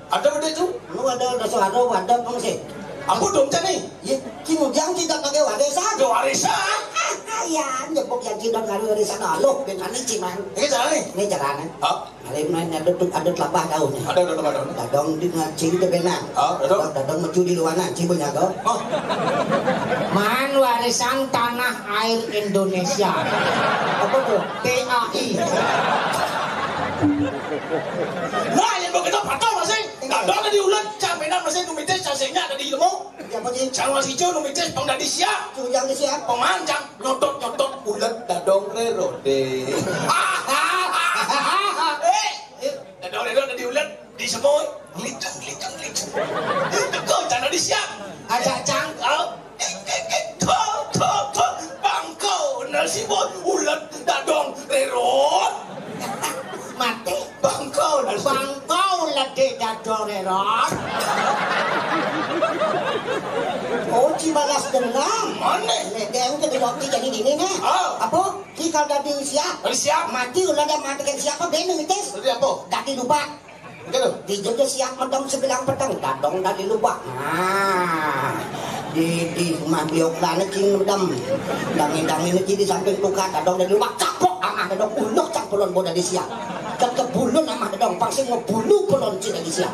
Ada benda tu? Lu ada, ada suara, ada apa sih? Apa dong cen ni? Ya, cing ujang tidak pakai warisan. Ada warisan. Ya, nyebut yang tidak ngaruh warisan. Aloh, bintang ni cimang. Ini jalan ni? Ini jalan ni. Hah? Hari main ada tu, ada telapah daun ni. Ada, ada telapah daun. Dadong di ngaci di benang. Ah, dadong. Dadong mecu di luanan, ci punya kau. Oh. Man warisan tanah air Indonesia. Apa tu? T A I. Nah, yang begitu patah masih. Dadong tadi ulat, caminan masih numitis, cacingnya ada di ilmu. Siapa ci? Cang masih hijau numitis, pang dadi siap. Cujang di siap. Pemancang. Nyotot-nyotot ulet dadong rerode. Eh, eh, dadong rerode di ulet, di semut. Glicung, glicung, glicung. Teko, cana disiap. Ajak cangkal. Kek, kek, kek, to, to, to. Bangko, nasi bot, ulet dadong rerod. Mati. Bangkau, bangkau lade dadong rerot. Oh, ci balas dendam. Mana? Nek dia ke di waktu jadi dini nih. Ah. Apa? Ki kalau dadi siap. Dadi siap. Mati ulah dia matikan siapa? Benu mitis. Dadi apa? Dadi lupa. Begitu. Dijengke siap medong sebilang peteng, dadong dadi lupa. Nah. Di, di rumah beliau kelana cing medem. Dangin-dangin ci di samping tukar dadong dari rumah caplok amah dadong uluh cang pulon boda di sia. Kekebulun amah dadong pang sing ngebulu pulon ci dari sia.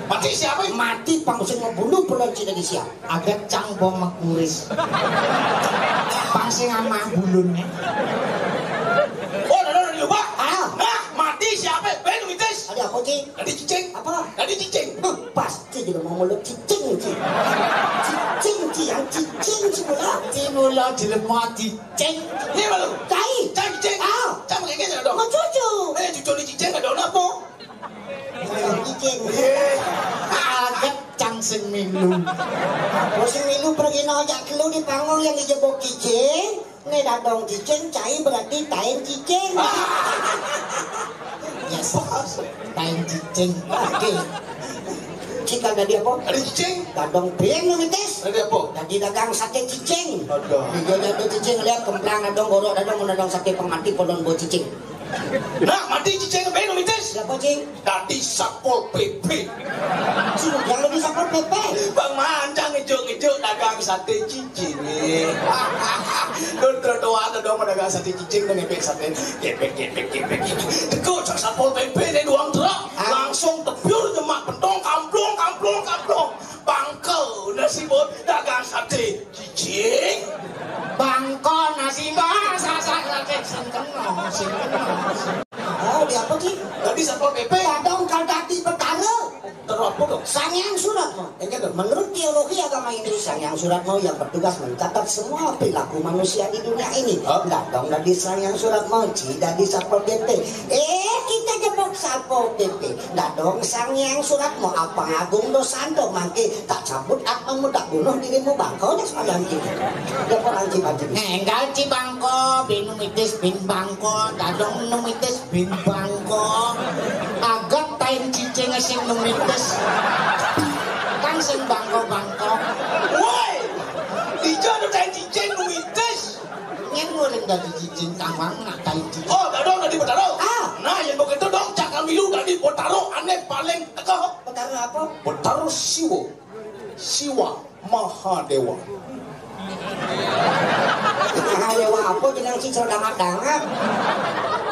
Mati siapa? Mati pang sing ngebulu pulon ci dari sia. Agat cang bom makuris. Pang sing amah bulunnya. Oh, dadong dari rumah. Ah. Nah, mati siapa? Ben mitis. Ada apa, Ci? Tadi cicing. Apa? Tadi cicing. Huh, pasti juga mau mulut cicing, Ci. Cicing, Ci, yang cicing semula. Ci mula jelema cicing. Ini malu. Cai. Cai cicing. Ah. Cai pakai kecap dong. Mau cucu. Eh, cucu ni cicing ada apa? Cicing. Agat cang sing milu. Apa sing milu pergi nojak kelu di panggung yang dijebok cicing? Nek dadong cicing, cai berarti tain cicing. Yes. Tain cicing. Oke. Cik kagak dia apa? Ada cicing. Dadong ben nu mitis. Ada apa? Tadi dagang sate cicing. Aduh. Dia jatuh cicing lihat kemplang dadong gorok dadong dadong sate pemati polon bo cicing. Nah, mati cicing ben nu mitis. Siapa, Cing? Tadi Satpol P P. Cing, yang lebih Satpol P P. Bang Mancang ngejuk-ngejuk dagang sate cicing. Don trotoar ada dong dagang sate cicing dan ngepek sate. Ngepek, ngepek, ngepek. Tekuk cak Satpol P P dari duang truk. Ah. Langsung tepiur nyemak pentong kamplong, kamplong, kamplong. Bangko nasi bot dagang sate cicing. Bangko nasi bot sasak lagi sing kena, sing kena. Oh, dia apa, Cing? Tadi Satpol P P. Dadong kal dadi betara. Terus apa dong? Sangyang Suratmo. Ini tuh, menurut teologi agama Hindu, Sangyang Suratmo yang bertugas mencatat semua perilaku manusia di dunia ini. Hah? Dadong dari Sangyang Suratmo, Ci dari Satpol P P. Eh, kita jebok Satpol P P. Dadong Sangyang Suratmo, apa agung dosanto mangke tak cabut atmamu tak bunuh dirimu bangko dah sekalian kita. Dia orang Ci Bajin. Nenggal Ci bangko, binu mitis bin bangko, dadong nu mitis bin bangko. Agak tain cicing sing nu mitis. Kan sing bangko-bangko. Woi, ijo nu tain cicing nu mitis. Nyen nguling dadi cicing kawang nak tain cicing. Oh, dadong dadi betaro. Ah. Nah, yang begitu dong cakal milu dadi betaro ane paling teko. Betaro apa? Betaro Siwo. Siwa Mahadewa. Mahadewa apa jeneng si Coda Madangan?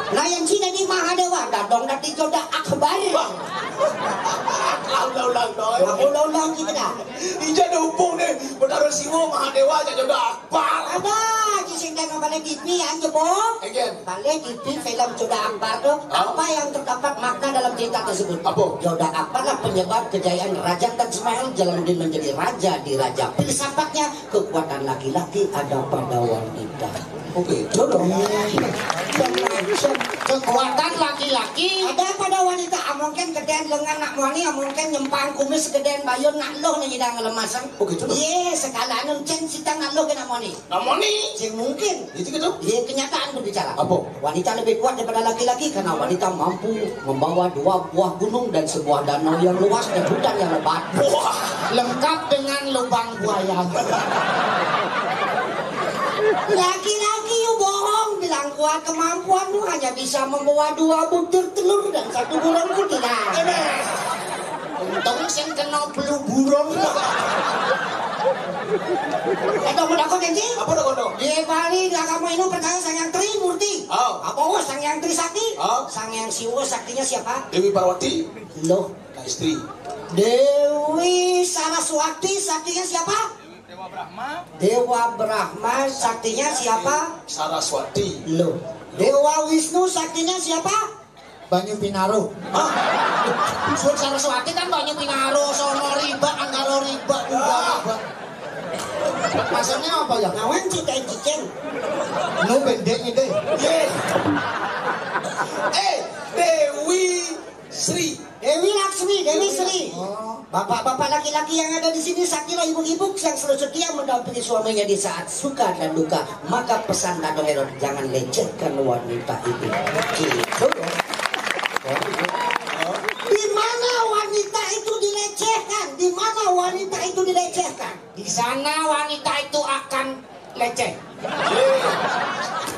Nah, yang si dadi Mahadewa, dadong dadi Coda Akbar. Wah. Ulang, ulang, ulang, ulang. Aku ulang-ulang kita dah. Ija ada hubung nih, Betara Siwa Mahadewa aja Coda Akbar. Ada, si sing kan kembali T V aja, Bong. Again. Balik di film Coda Akbar tuh, hah? Apa yang terdapat makna dalam cerita tersebut? Apa? Coda Akbar lah penyebab kejayaan Raja Taj Mahal, Jalaluddin menjadi raja di Raja. Filsafatnya, kekuatan laki-laki ada pada wanita. Oke, jodoh. Kekuatan laki-laki ada pada wanita. Ah, mungkin gedén lengan nak moni, ah, mungkin nyempang kumis gedén bayun nak loh nih hidang lemasan. Oke, jodoh. Iya, sekalian cen sita nak loh kena moni. Namoni. Sing mungkin. Itu gitu. Iya, kenyataan berbicara. Apa? Wanita lebih kuat daripada laki-laki karena wanita mampu membawa dua buah gunung dan sebuah danau yang luas dan hutan yang lebat. Wah. Lengkap dengan lubang buaya. Laki-laki, you bohong, bilang kuat, kemampuanmu hanya bisa membawa dua butir telur dan satu burung kuntilan. Emeh. Untung sing kena belu burung. Ada mau dakon, Enci? Apa dakon, dong? Di Bali, di agama Hindu percaya Sang Hyang Trimurti. Oh. Apa, oh, Sang Hyang Trisakti? Oh. Sang Hyang Siwa saktinya siapa? Dewi Parwati. Loh. Nah, istri. Dewi Saraswati saktinya siapa? Dewa Brahma. Dewa Brahma saktinya siapa? Saraswati. Loh. Dewa Wisnu saktinya siapa? Banyu Pinaro. Hah? Sun Saraswati kan Banyu Pinaro, sono riba, anggaro riba, juga riba. Maksudnya apa ya? Ngawen cicing-cicing. No pendek gitu. Yes. Eh, Dewi Sri. Dewi Laksmi, Dewi Sri. Oh. Bapak-bapak laki-laki yang ada di sini, saya kira ibu-ibu yang selalu setia mendampingi suaminya di saat suka dan duka. Maka pesan Dadong Herod, jangan lecehkan wanita itu. Gitu. Di mana wanita itu dilecehkan? Di mana wanita itu dilecehkan? Di sana wanita itu akan leceh.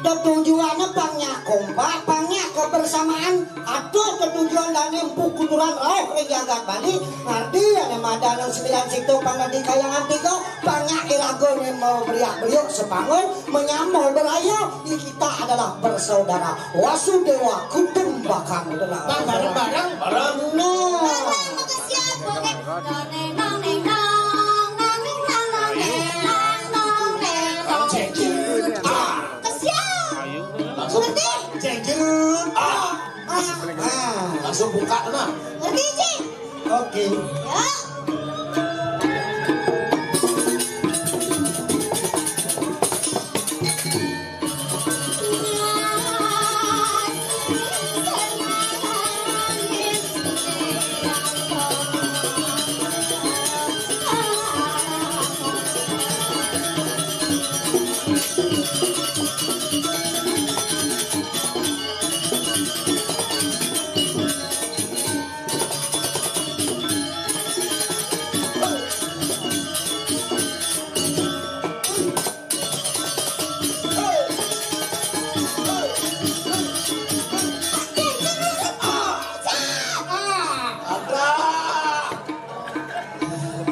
Tetujuanné pang nyak kompak, pang nyak kebersamaan, adoh tetujuan dané Empu Kuturan rauh ring jagat Bali, ngarti ané madanan sembilan sito pang dadi kayangan tiga, pang nyak iragané mau beriak-beriuk sepangun, menyambut beraya, kita adalah bersaudara. Wasudewa Kutumbakam. Pang bareng-bareng. Bareng. Nah. Bareng, makasih ya, Bang. Nong, neng, nong, neng, nong, neng, nong, neng, nong, neng, nong, neng, nong, neng, nong. Cek, cek. Ah. Kesian. Langsung. Ngerti? Cek, cek. Ah. Ah. Ah. Langsung buka, nah. Ngerti, Ci? Oke. Ya. Ada.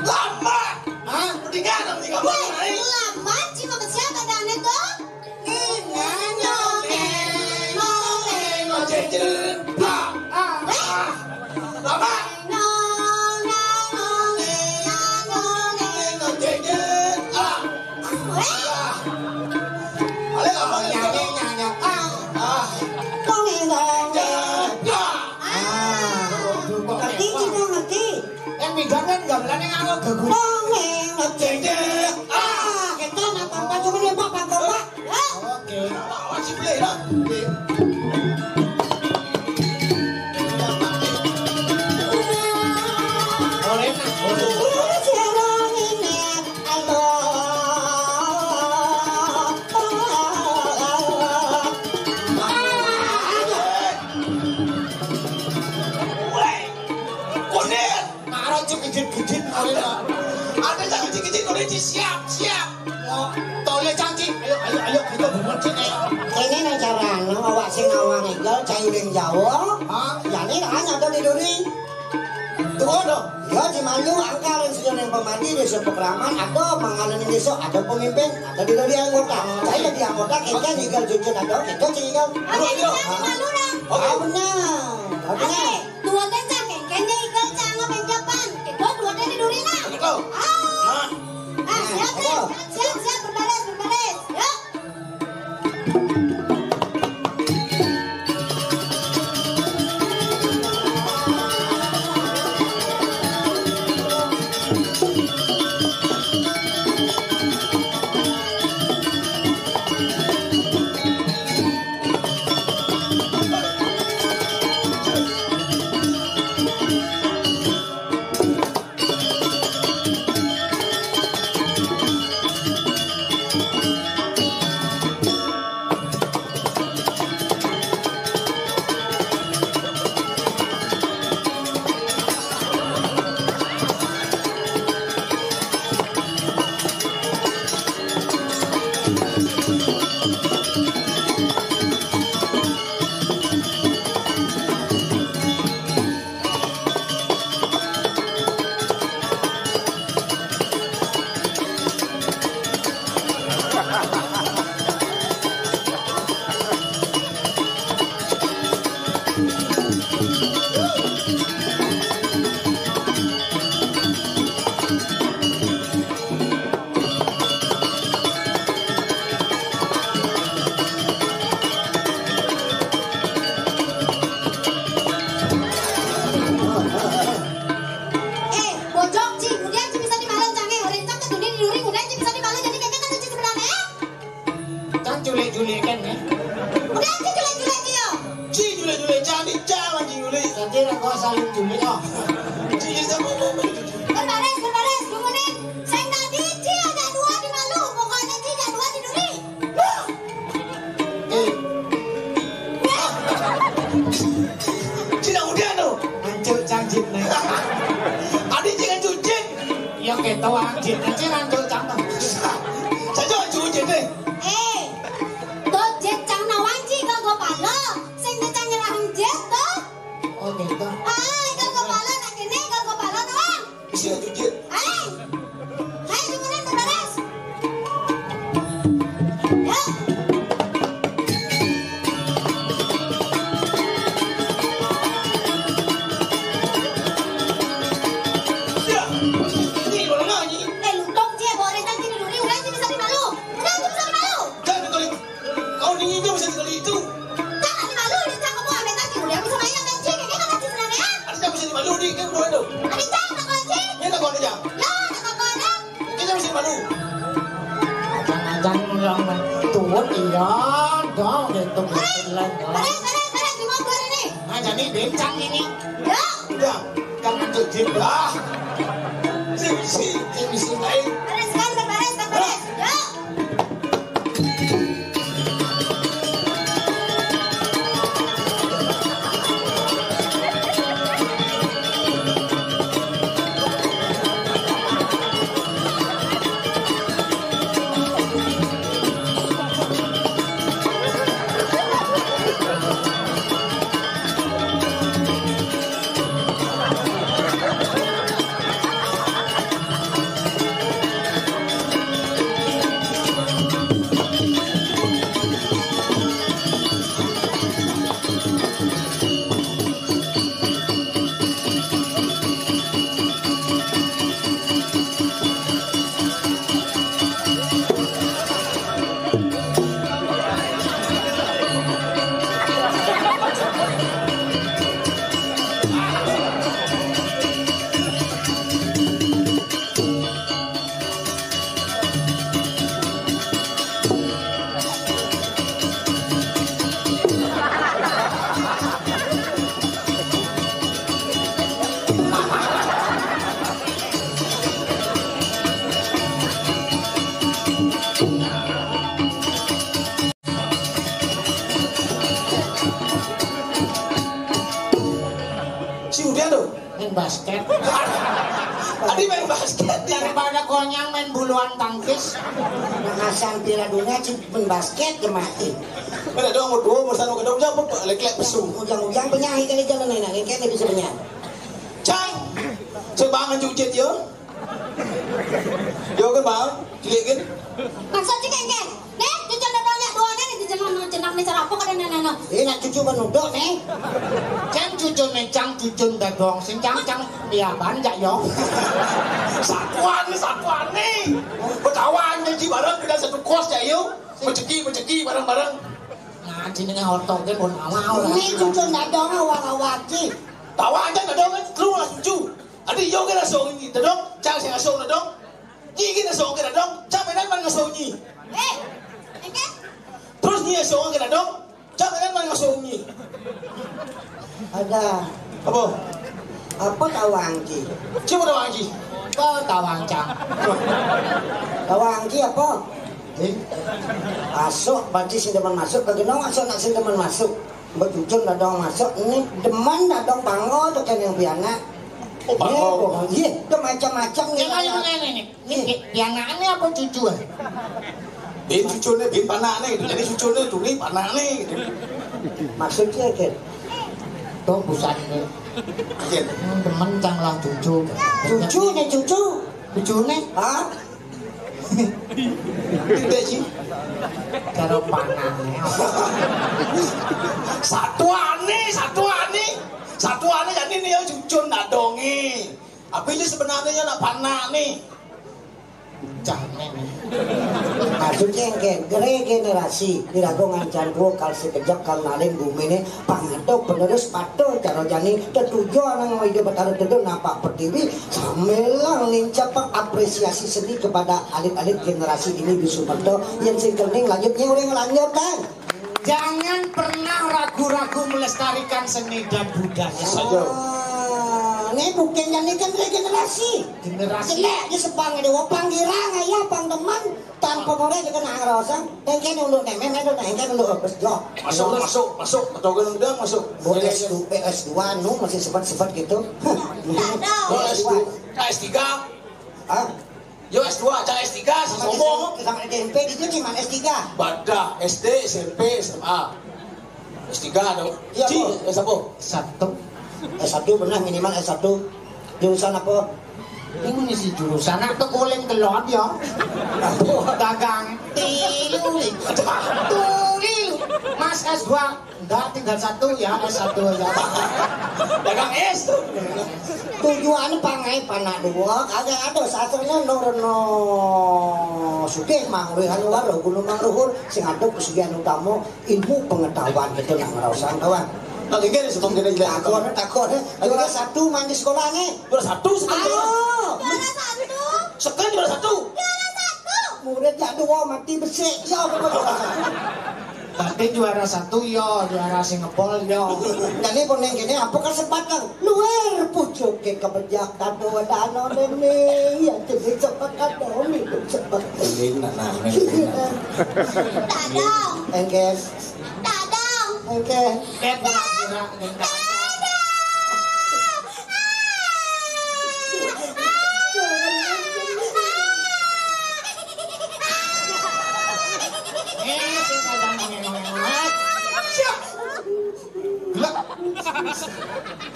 Lama. Hah? Mendingan, mendingan. Weh, lama, Ci, makasih ya, ada aneh tuh. Ngerti, Ci, ngerti. Yang bidan kan gamelan yang anu geguyon. Dongeng ngejek. Ah, kita nonton pacu ini, Pak, Pak, Pak. Oke. Wajib boleh, ya. Woi, kuning. Karo cek kejit-kejit kali ya. Ada cek kejit-kejit kali, Ci, siap, siap. Ya, tole cangcing. Ayo, ayo, ayo, kita buat sini. Ini nih carane, awak sing ngawang igel, cai ring Jawa. Hah? Ya, ini kan ada di duri. Tuh, dong. Ya, di malu angkal sing ning pemati di sepekraman, ada manganan di desa, ada pemimpin, ada di duri anggota. Saya di anggota, kita igel cucun ada, kita cek igel. Oke, kita di malu, nah. Oke. Ah, benar. Oke. Oke. Duo ten cang kengken, ya, igel cang, apa yang japan? Kita duo ten di duri, nah. Betul. Ah. Nah. Ah, siap, siap, siap, siap, berbaris, berbaris. Yuk. Eh, bojok, Ci, kemudian Ci bisa dimalen, cange, orang cang ketuni di duri, kemudian Ci bisa dimalen, jadi kengken kan Ci sebenarnya, eh? Kan culik-culik kan, ya? Udah, Ci, culik-culik, Ci, yo. Ci, culik-culik, jangan dijalan, Ci, culik. Nanti aku saling culik, oh. Ci, kita mau, mau, mau. Berbaris, berbaris, dungune. Sing tadi, Ci, ada dua di malu, pokoknya Ci, ada dua di duri. Wah. Eh. Wah. Ci, nak udah, no. Hancur cang jin, nih. Adi, Ci, hancur jin. Ya, kita hancur, Ci, hancur cang, no. Saya hancur jin, deh. Eh, to jit Beres, beres, beres, di mobil ini. Nah, jadi bencang ini. Ya. Udah, jangan tuh, Jin. Ah. Sing, sing, sing, sing, baik. Beres kan, beres, beres. Ya. Si Uda tuh. Main basket. Tadi main basket ya. Daripada konyang main buluan tangkis. Makasan Piala Dunia cuma main basket ke mati. Mana dong mau dua mau satu kedong jawab apa? Lek-lek pesu. Ujang-ujang penyahi kali jalan enak, yang kayaknya bisa penyahi. Cang, sebangan jujit yo. Yo kan bang, cilik kan. Maksud cilik kan? Nih, cucun dadong nyak dua nih, di jenang nang jenang nih cara apa kada nana. Ini nak cucu menuduk nih. Cang cucun nih, cang cucun dadong, sing cang cang dia banjak yo. Satuan nih, satuan nih. Berkawan janji bareng kita satu kos ya yo. Rezeki rezeki bareng-bareng. Nah, sini nggak hotok dia pun awal. Ini cucun dadong awal-awal sih. Tawa aja dadong kan, lu lah cucu. Adi yo kena song ini, dadong, cang sing asong dadong. Nyi kena song kena dadong, cang menan man ngasong nyi. Eh, engke? Terus nyi asong kena dadong, cang menan man ngasong nyi. Ada. Apa? Apa tawang ki? Siapa tawang ki? Kau tawang cang. Tawang ki apa? Eh? Masuk, berarti sing demen masuk, bagaimana masuk nak sing demen masuk? Mbok cucun dadong masuk, ini demen dadong bangga tuh kan yang pianak. Oh, bangga. Iya, itu macam-macam nih. Yang lain ini nih. Ini pianaknya apa cucu? Bin cucune, bin panakne gitu. Jadi cucune tuni panakne gitu. Maksudnya kan? Tuh busan ini. Iya. Hmm, demen cang lah cucu. Cucu nih cucu. Cucu nih? Hah? Tidak sih. Cara panaknya. Satuane, satuane. Satuane jadi nih ya cucun dadonge. Apa ini sebenarnya nak panak nih? Jangan. Maksudnya yang kayak regenerasi dirago ngancan gua kal sekejap kal nalin bumi ini pangadok penerus patuh cara jani tetujo nang hidup betara teduh nampak pertiwi sambilang nincap apresiasi seni kepada alit-alit generasi ini di Sumerto yang sing kening lanjutnya orang lanjut kan. Jangan pernah ragu-ragu melestarikan seni dan budaya. Saja. Ah, ini bukan jadi kan regenerasi. Generasi. Jelek di sepang ada wapang girang ya pang teman tanpa boleh juga nak ngerosang. Engke dulu nih, memang dulu engke dulu bes jo. Masuk, masuk, masuk. Betul kan udah masuk. Bu S dua, eh, S dua nu masih sempat-sempat gitu. Oh, S dua. S tiga. Ah, Yo S dua, cak S tiga, si sama sombong. Di, sama di S M P gitu sih, man S tiga. Badah, S D, S M P, S M A. S tiga dong. Iya, Ci, Bos. S apa? Satu. S satu benar minimal S satu. Jurusan apa? Ini si jurusan atau kuling kelon ya. Dagang tilu nih. Tuli. Mas S dua. Enggak, tinggal satu ya, ada satu aja. Dagang es tuh. Tujuan pangai panak dua, kagak ada satunya nurno sugih mangruhan luar gunung mangruhur sing ada pesugihan utama ilmu pengetahuan gitu nak ngerausang kawan. Lagi kan sebelum kita jelas. Takut, takut. Juara satu main di sekolah nih. Juara satu sekarang. Ayo. Juara satu. Sekarang juara satu. Juara satu. Murid ya dua mati besik ya. Tapi juara satu yo, juara sing ngepol yo. Jadi pun ning kene apa kasebat, Kang? Luar pucuke kebejak kado wedano dene. Ya jadi sebat kado minum sebat. Ini nak nang. Dadong. Engke. Dadong. Engke. Ket gerak-gerak. Gelak.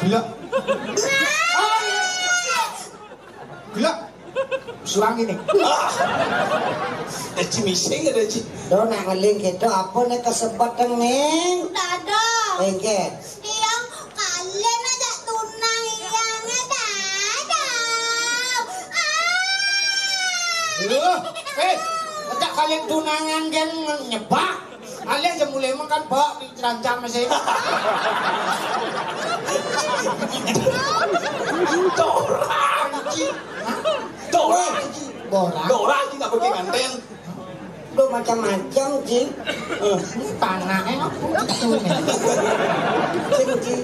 Gelak. Gelak. Surang ini. Ada Ci Mising, ada Ci. Do nak ngeling gitu, apa nih kesebet, Ning? Dadong. Engke. Tiang kalian aja tunang yang dadong. Ah. Loh, eh, ajak kalian tunangan kan nyebak. Kalian aja mulai makan bak di cerancam masih. Dorang Ci. Dorang Ci. Borang. Dorang Ci, nggak pakai kanten. Udah macam-macam, Ci. Tanahnya apa gitu nih? Sing, Ci.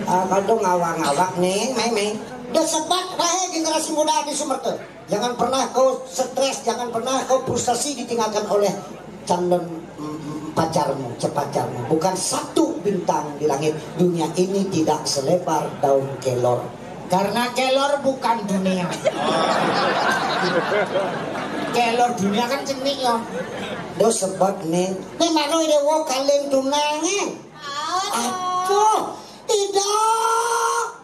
Ah, kadang ngawang-ngawak nih, main-main. Udah sebat, bae generasi muda di Sumerta. Jangan pernah kau stres, jangan pernah kau frustasi ditinggalkan oleh calon, mm, mm, pacarmu, cepacarmu. Bukan satu bintang di langit dunia ini tidak selebar daun kelor. Karena kelor bukan dunia. Kelor dunia kan cenik yo. Do sebab nih, nih mano ide wo kalian tunangan. Aduh, tidak.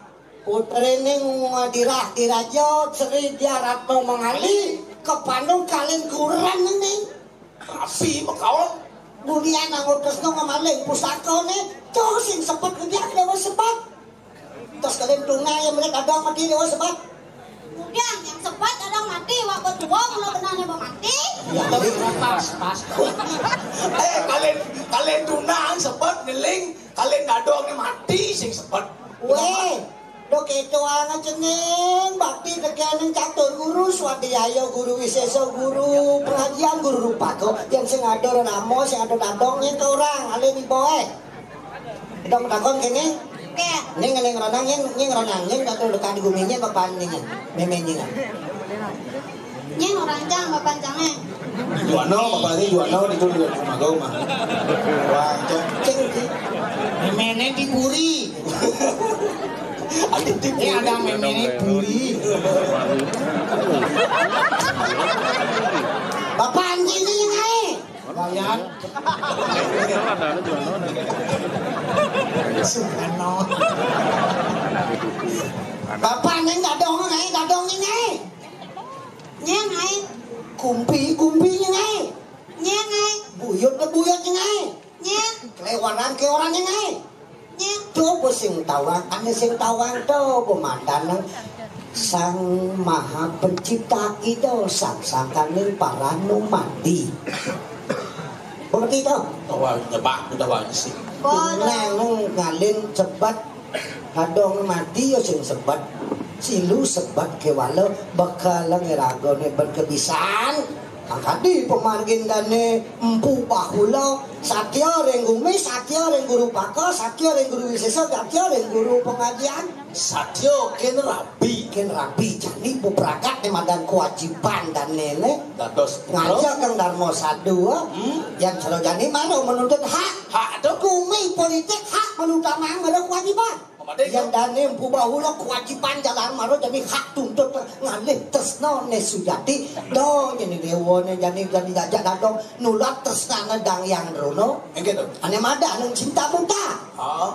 Putrine Ngadirah Diraja Sri Dia Ratno Mangali, kepandung kalian kurang ini. Rapi mekaon. Dunia nang utus no ngamaling pusaka ne, tuh sing sebet udah dewa sebet. Terus kalian tunai yang mereka ada mati dewa sebet. Udah, yang sebet ada mati, wak betua mula benarnya mati. Ya, jadi pas, pas. Eh, kalian, kalian tunang sebet ngeling, kalian dadong ni mati sing sebet. Weh, do keto ana cening, bakti tekening catur guru, swadhyaya guru, wiseso guru, pengajian guru rupako, yang sing ada nama, sing ada dadong, yang ke orang, ale di boe. Dong takon kene. Oke. Ning, ning ronang, ning, ning ronang, ning tak tahu dekat di gumi, ning bapak ning, meme ning. Nyeng orang cang, bapak cangnya. Juano, bapak ini Juano, itu di rumah kau mah. Wah, cang. Ceng, ceng. Meme di puri. Ada di Ini puri. Ada meme puri. Bapak anjing ini, Nyai. Wayan. Sukarno. Bapak ning dadong, Nyai, dadong, Nyai. Nyeng, Nyai. Kumpi, kumpi, Nyai. Nyeng, Nyai. Buyut, buyut, Nyai. Nyeng. Kelewaran, kelewaran, Nyai. Nyeng. Coba sing tawang, ane sing tawang to pemandangan Sang Maha Pencipta kita, sang sangkaning paranu mandi. Mengerti to? Tawang, nyebak, tawang sih. Nang ngalin cepat, kadong mati ya sing sebat. Silu sebat kewala, bakal ngeragone berkebisan. Angkadi pemargindane Empu Bahula, satya ring gumi, satya ring guru paka, satya ring guru wisesa, satya ring guru pengajian. Satya ken rabi. Ken rabi jani bepragat ne madan kewajiban dan nene. Dados putra. Ngajak kang Darma Sadhu, hmm? Yang sarojani maro menuntut hak. Hak to? Gumi politik hak menutamang maro kewajiban. Yang dane Empu Bahula kewajiban jalan maro jani hak tuntut ngalih tresna ne sujati. Do jani dewa ne jani jani jajak dadong nulat tresna ne dang yang rono. Yang gitu. Ane madan cinta buta. Ah.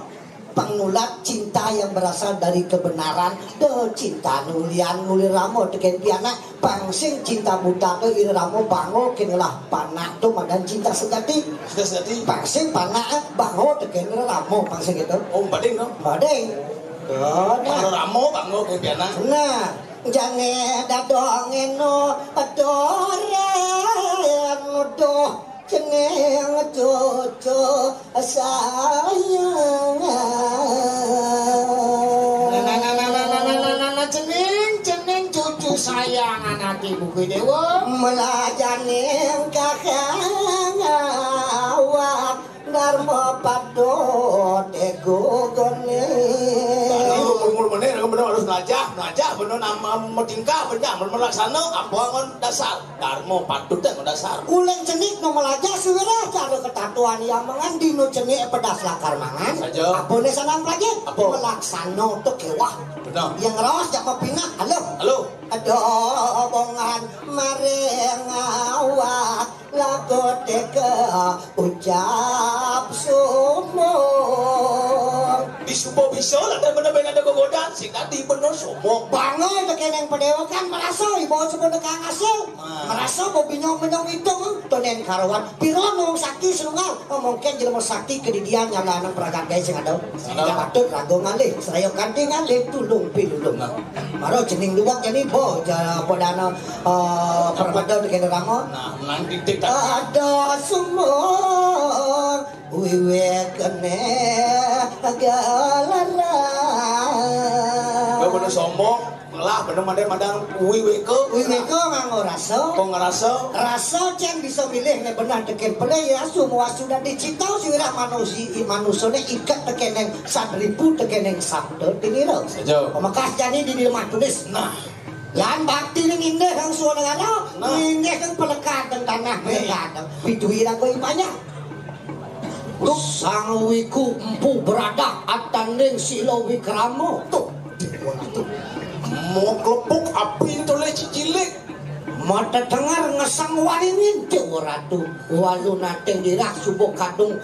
Pang nulat cinta yang berasal dari kebenaran. Do cinta nulian nulir ramo teken pianak. Pang sing cinta buta to ira ramo bango ken ngelah panak to madan cinta sejati. Cinta sejati. Pang sing panak, eh, bango teken ira ramo pang sing gitu. Oh, bading no? Bading. Pang ramo bango ken pianak. Nah, jane dadong eno adoren doh. Jeneng cucu sayang. Jeneng, jeneng cucu sayang anak ibu dewa. Melajaning kakang awak Karma padot ego gone. Tadi umur meneh, bener harus melajah, melajah bener nama metingkah, bener melaksana apa ngon dasar. Dharma patut ngon dasar. Uling cenik nu melajah suwirah cara ketatuan yang mengan dino cenik pedas lakar mangan. Saja. Apa ne sanang pelajah? Apa? Melaksana tu kewah. Bener. Yang rawas jak mapinah. Halo. Halo. Ada bongan maring awak. Lagu teka ucap sumur. Di subuh bisa lah, dan bener-bener ada gogodan. Sing tadi bener sumur. Bangai tekeneng pedewakan merasa ibu sebut kang hasil. Merasa bo binyong-binyong itu. Tonen karuan. Piro nung sakti selungal. Oh, mungkin jelema sakti kedidian nyala anak peragam guys sing ada. Sehingga patut ragu ngalih. Seraya kanti ngalih. Tulung pilulung. Maro cening luwak jani bo ja apa dana eh perpada di kene rama. Nah, nang titik ada sumur wiwek kene galaran. Kau bener sombong, lah bener madai madang wiwek ke. Wiwek ke nganggo rasa. Kau ngerasa? Rasa cen bisa milih ne benar tekin pelih ya semua sudah dicitau sirah manusia manusane ikat tekeneng sadripu tekeneng sabda tinira. Saja. Pemekas jani di lemah tulis. Nah. Lan bakti ni ngindah kang suara negara, nah. Ngindah kang pelekat dan tanah pelekat. Pidui lagu banyak. Sang wiku empu beradah atanding sila wikrama. Tuh, tuh. Mau kelepuk api itu le cicilik. Mata tengar ngesang waringin Dewa Ratu. Walu nating dirah subuh kadung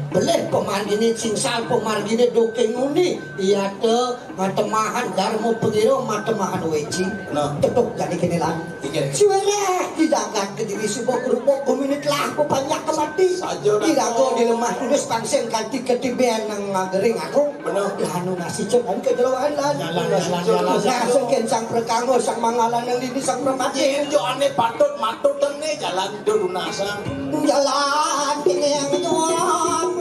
belih pemandini singsal pemargine doke nguni. Iya te matemahan darmo pengira matemahan weci. Nah. Tetuk jadi kene lan. Iya. Siwere di jagat kediri subuh kerupuk gumini telah pepanjak kemati. Saja dah. Dirago di lemah tulis pangsen kanti ketiben nang ngagering aku. Bener. Lanu nasi cekan ke jeroan lan. Jalan, jalan, jalan. Nah, sengken sang perkanggo sang mangalan yang dini sang permati. Yen yo ane patut matut tene jalan dulu nasang. Jalan dini yang juang.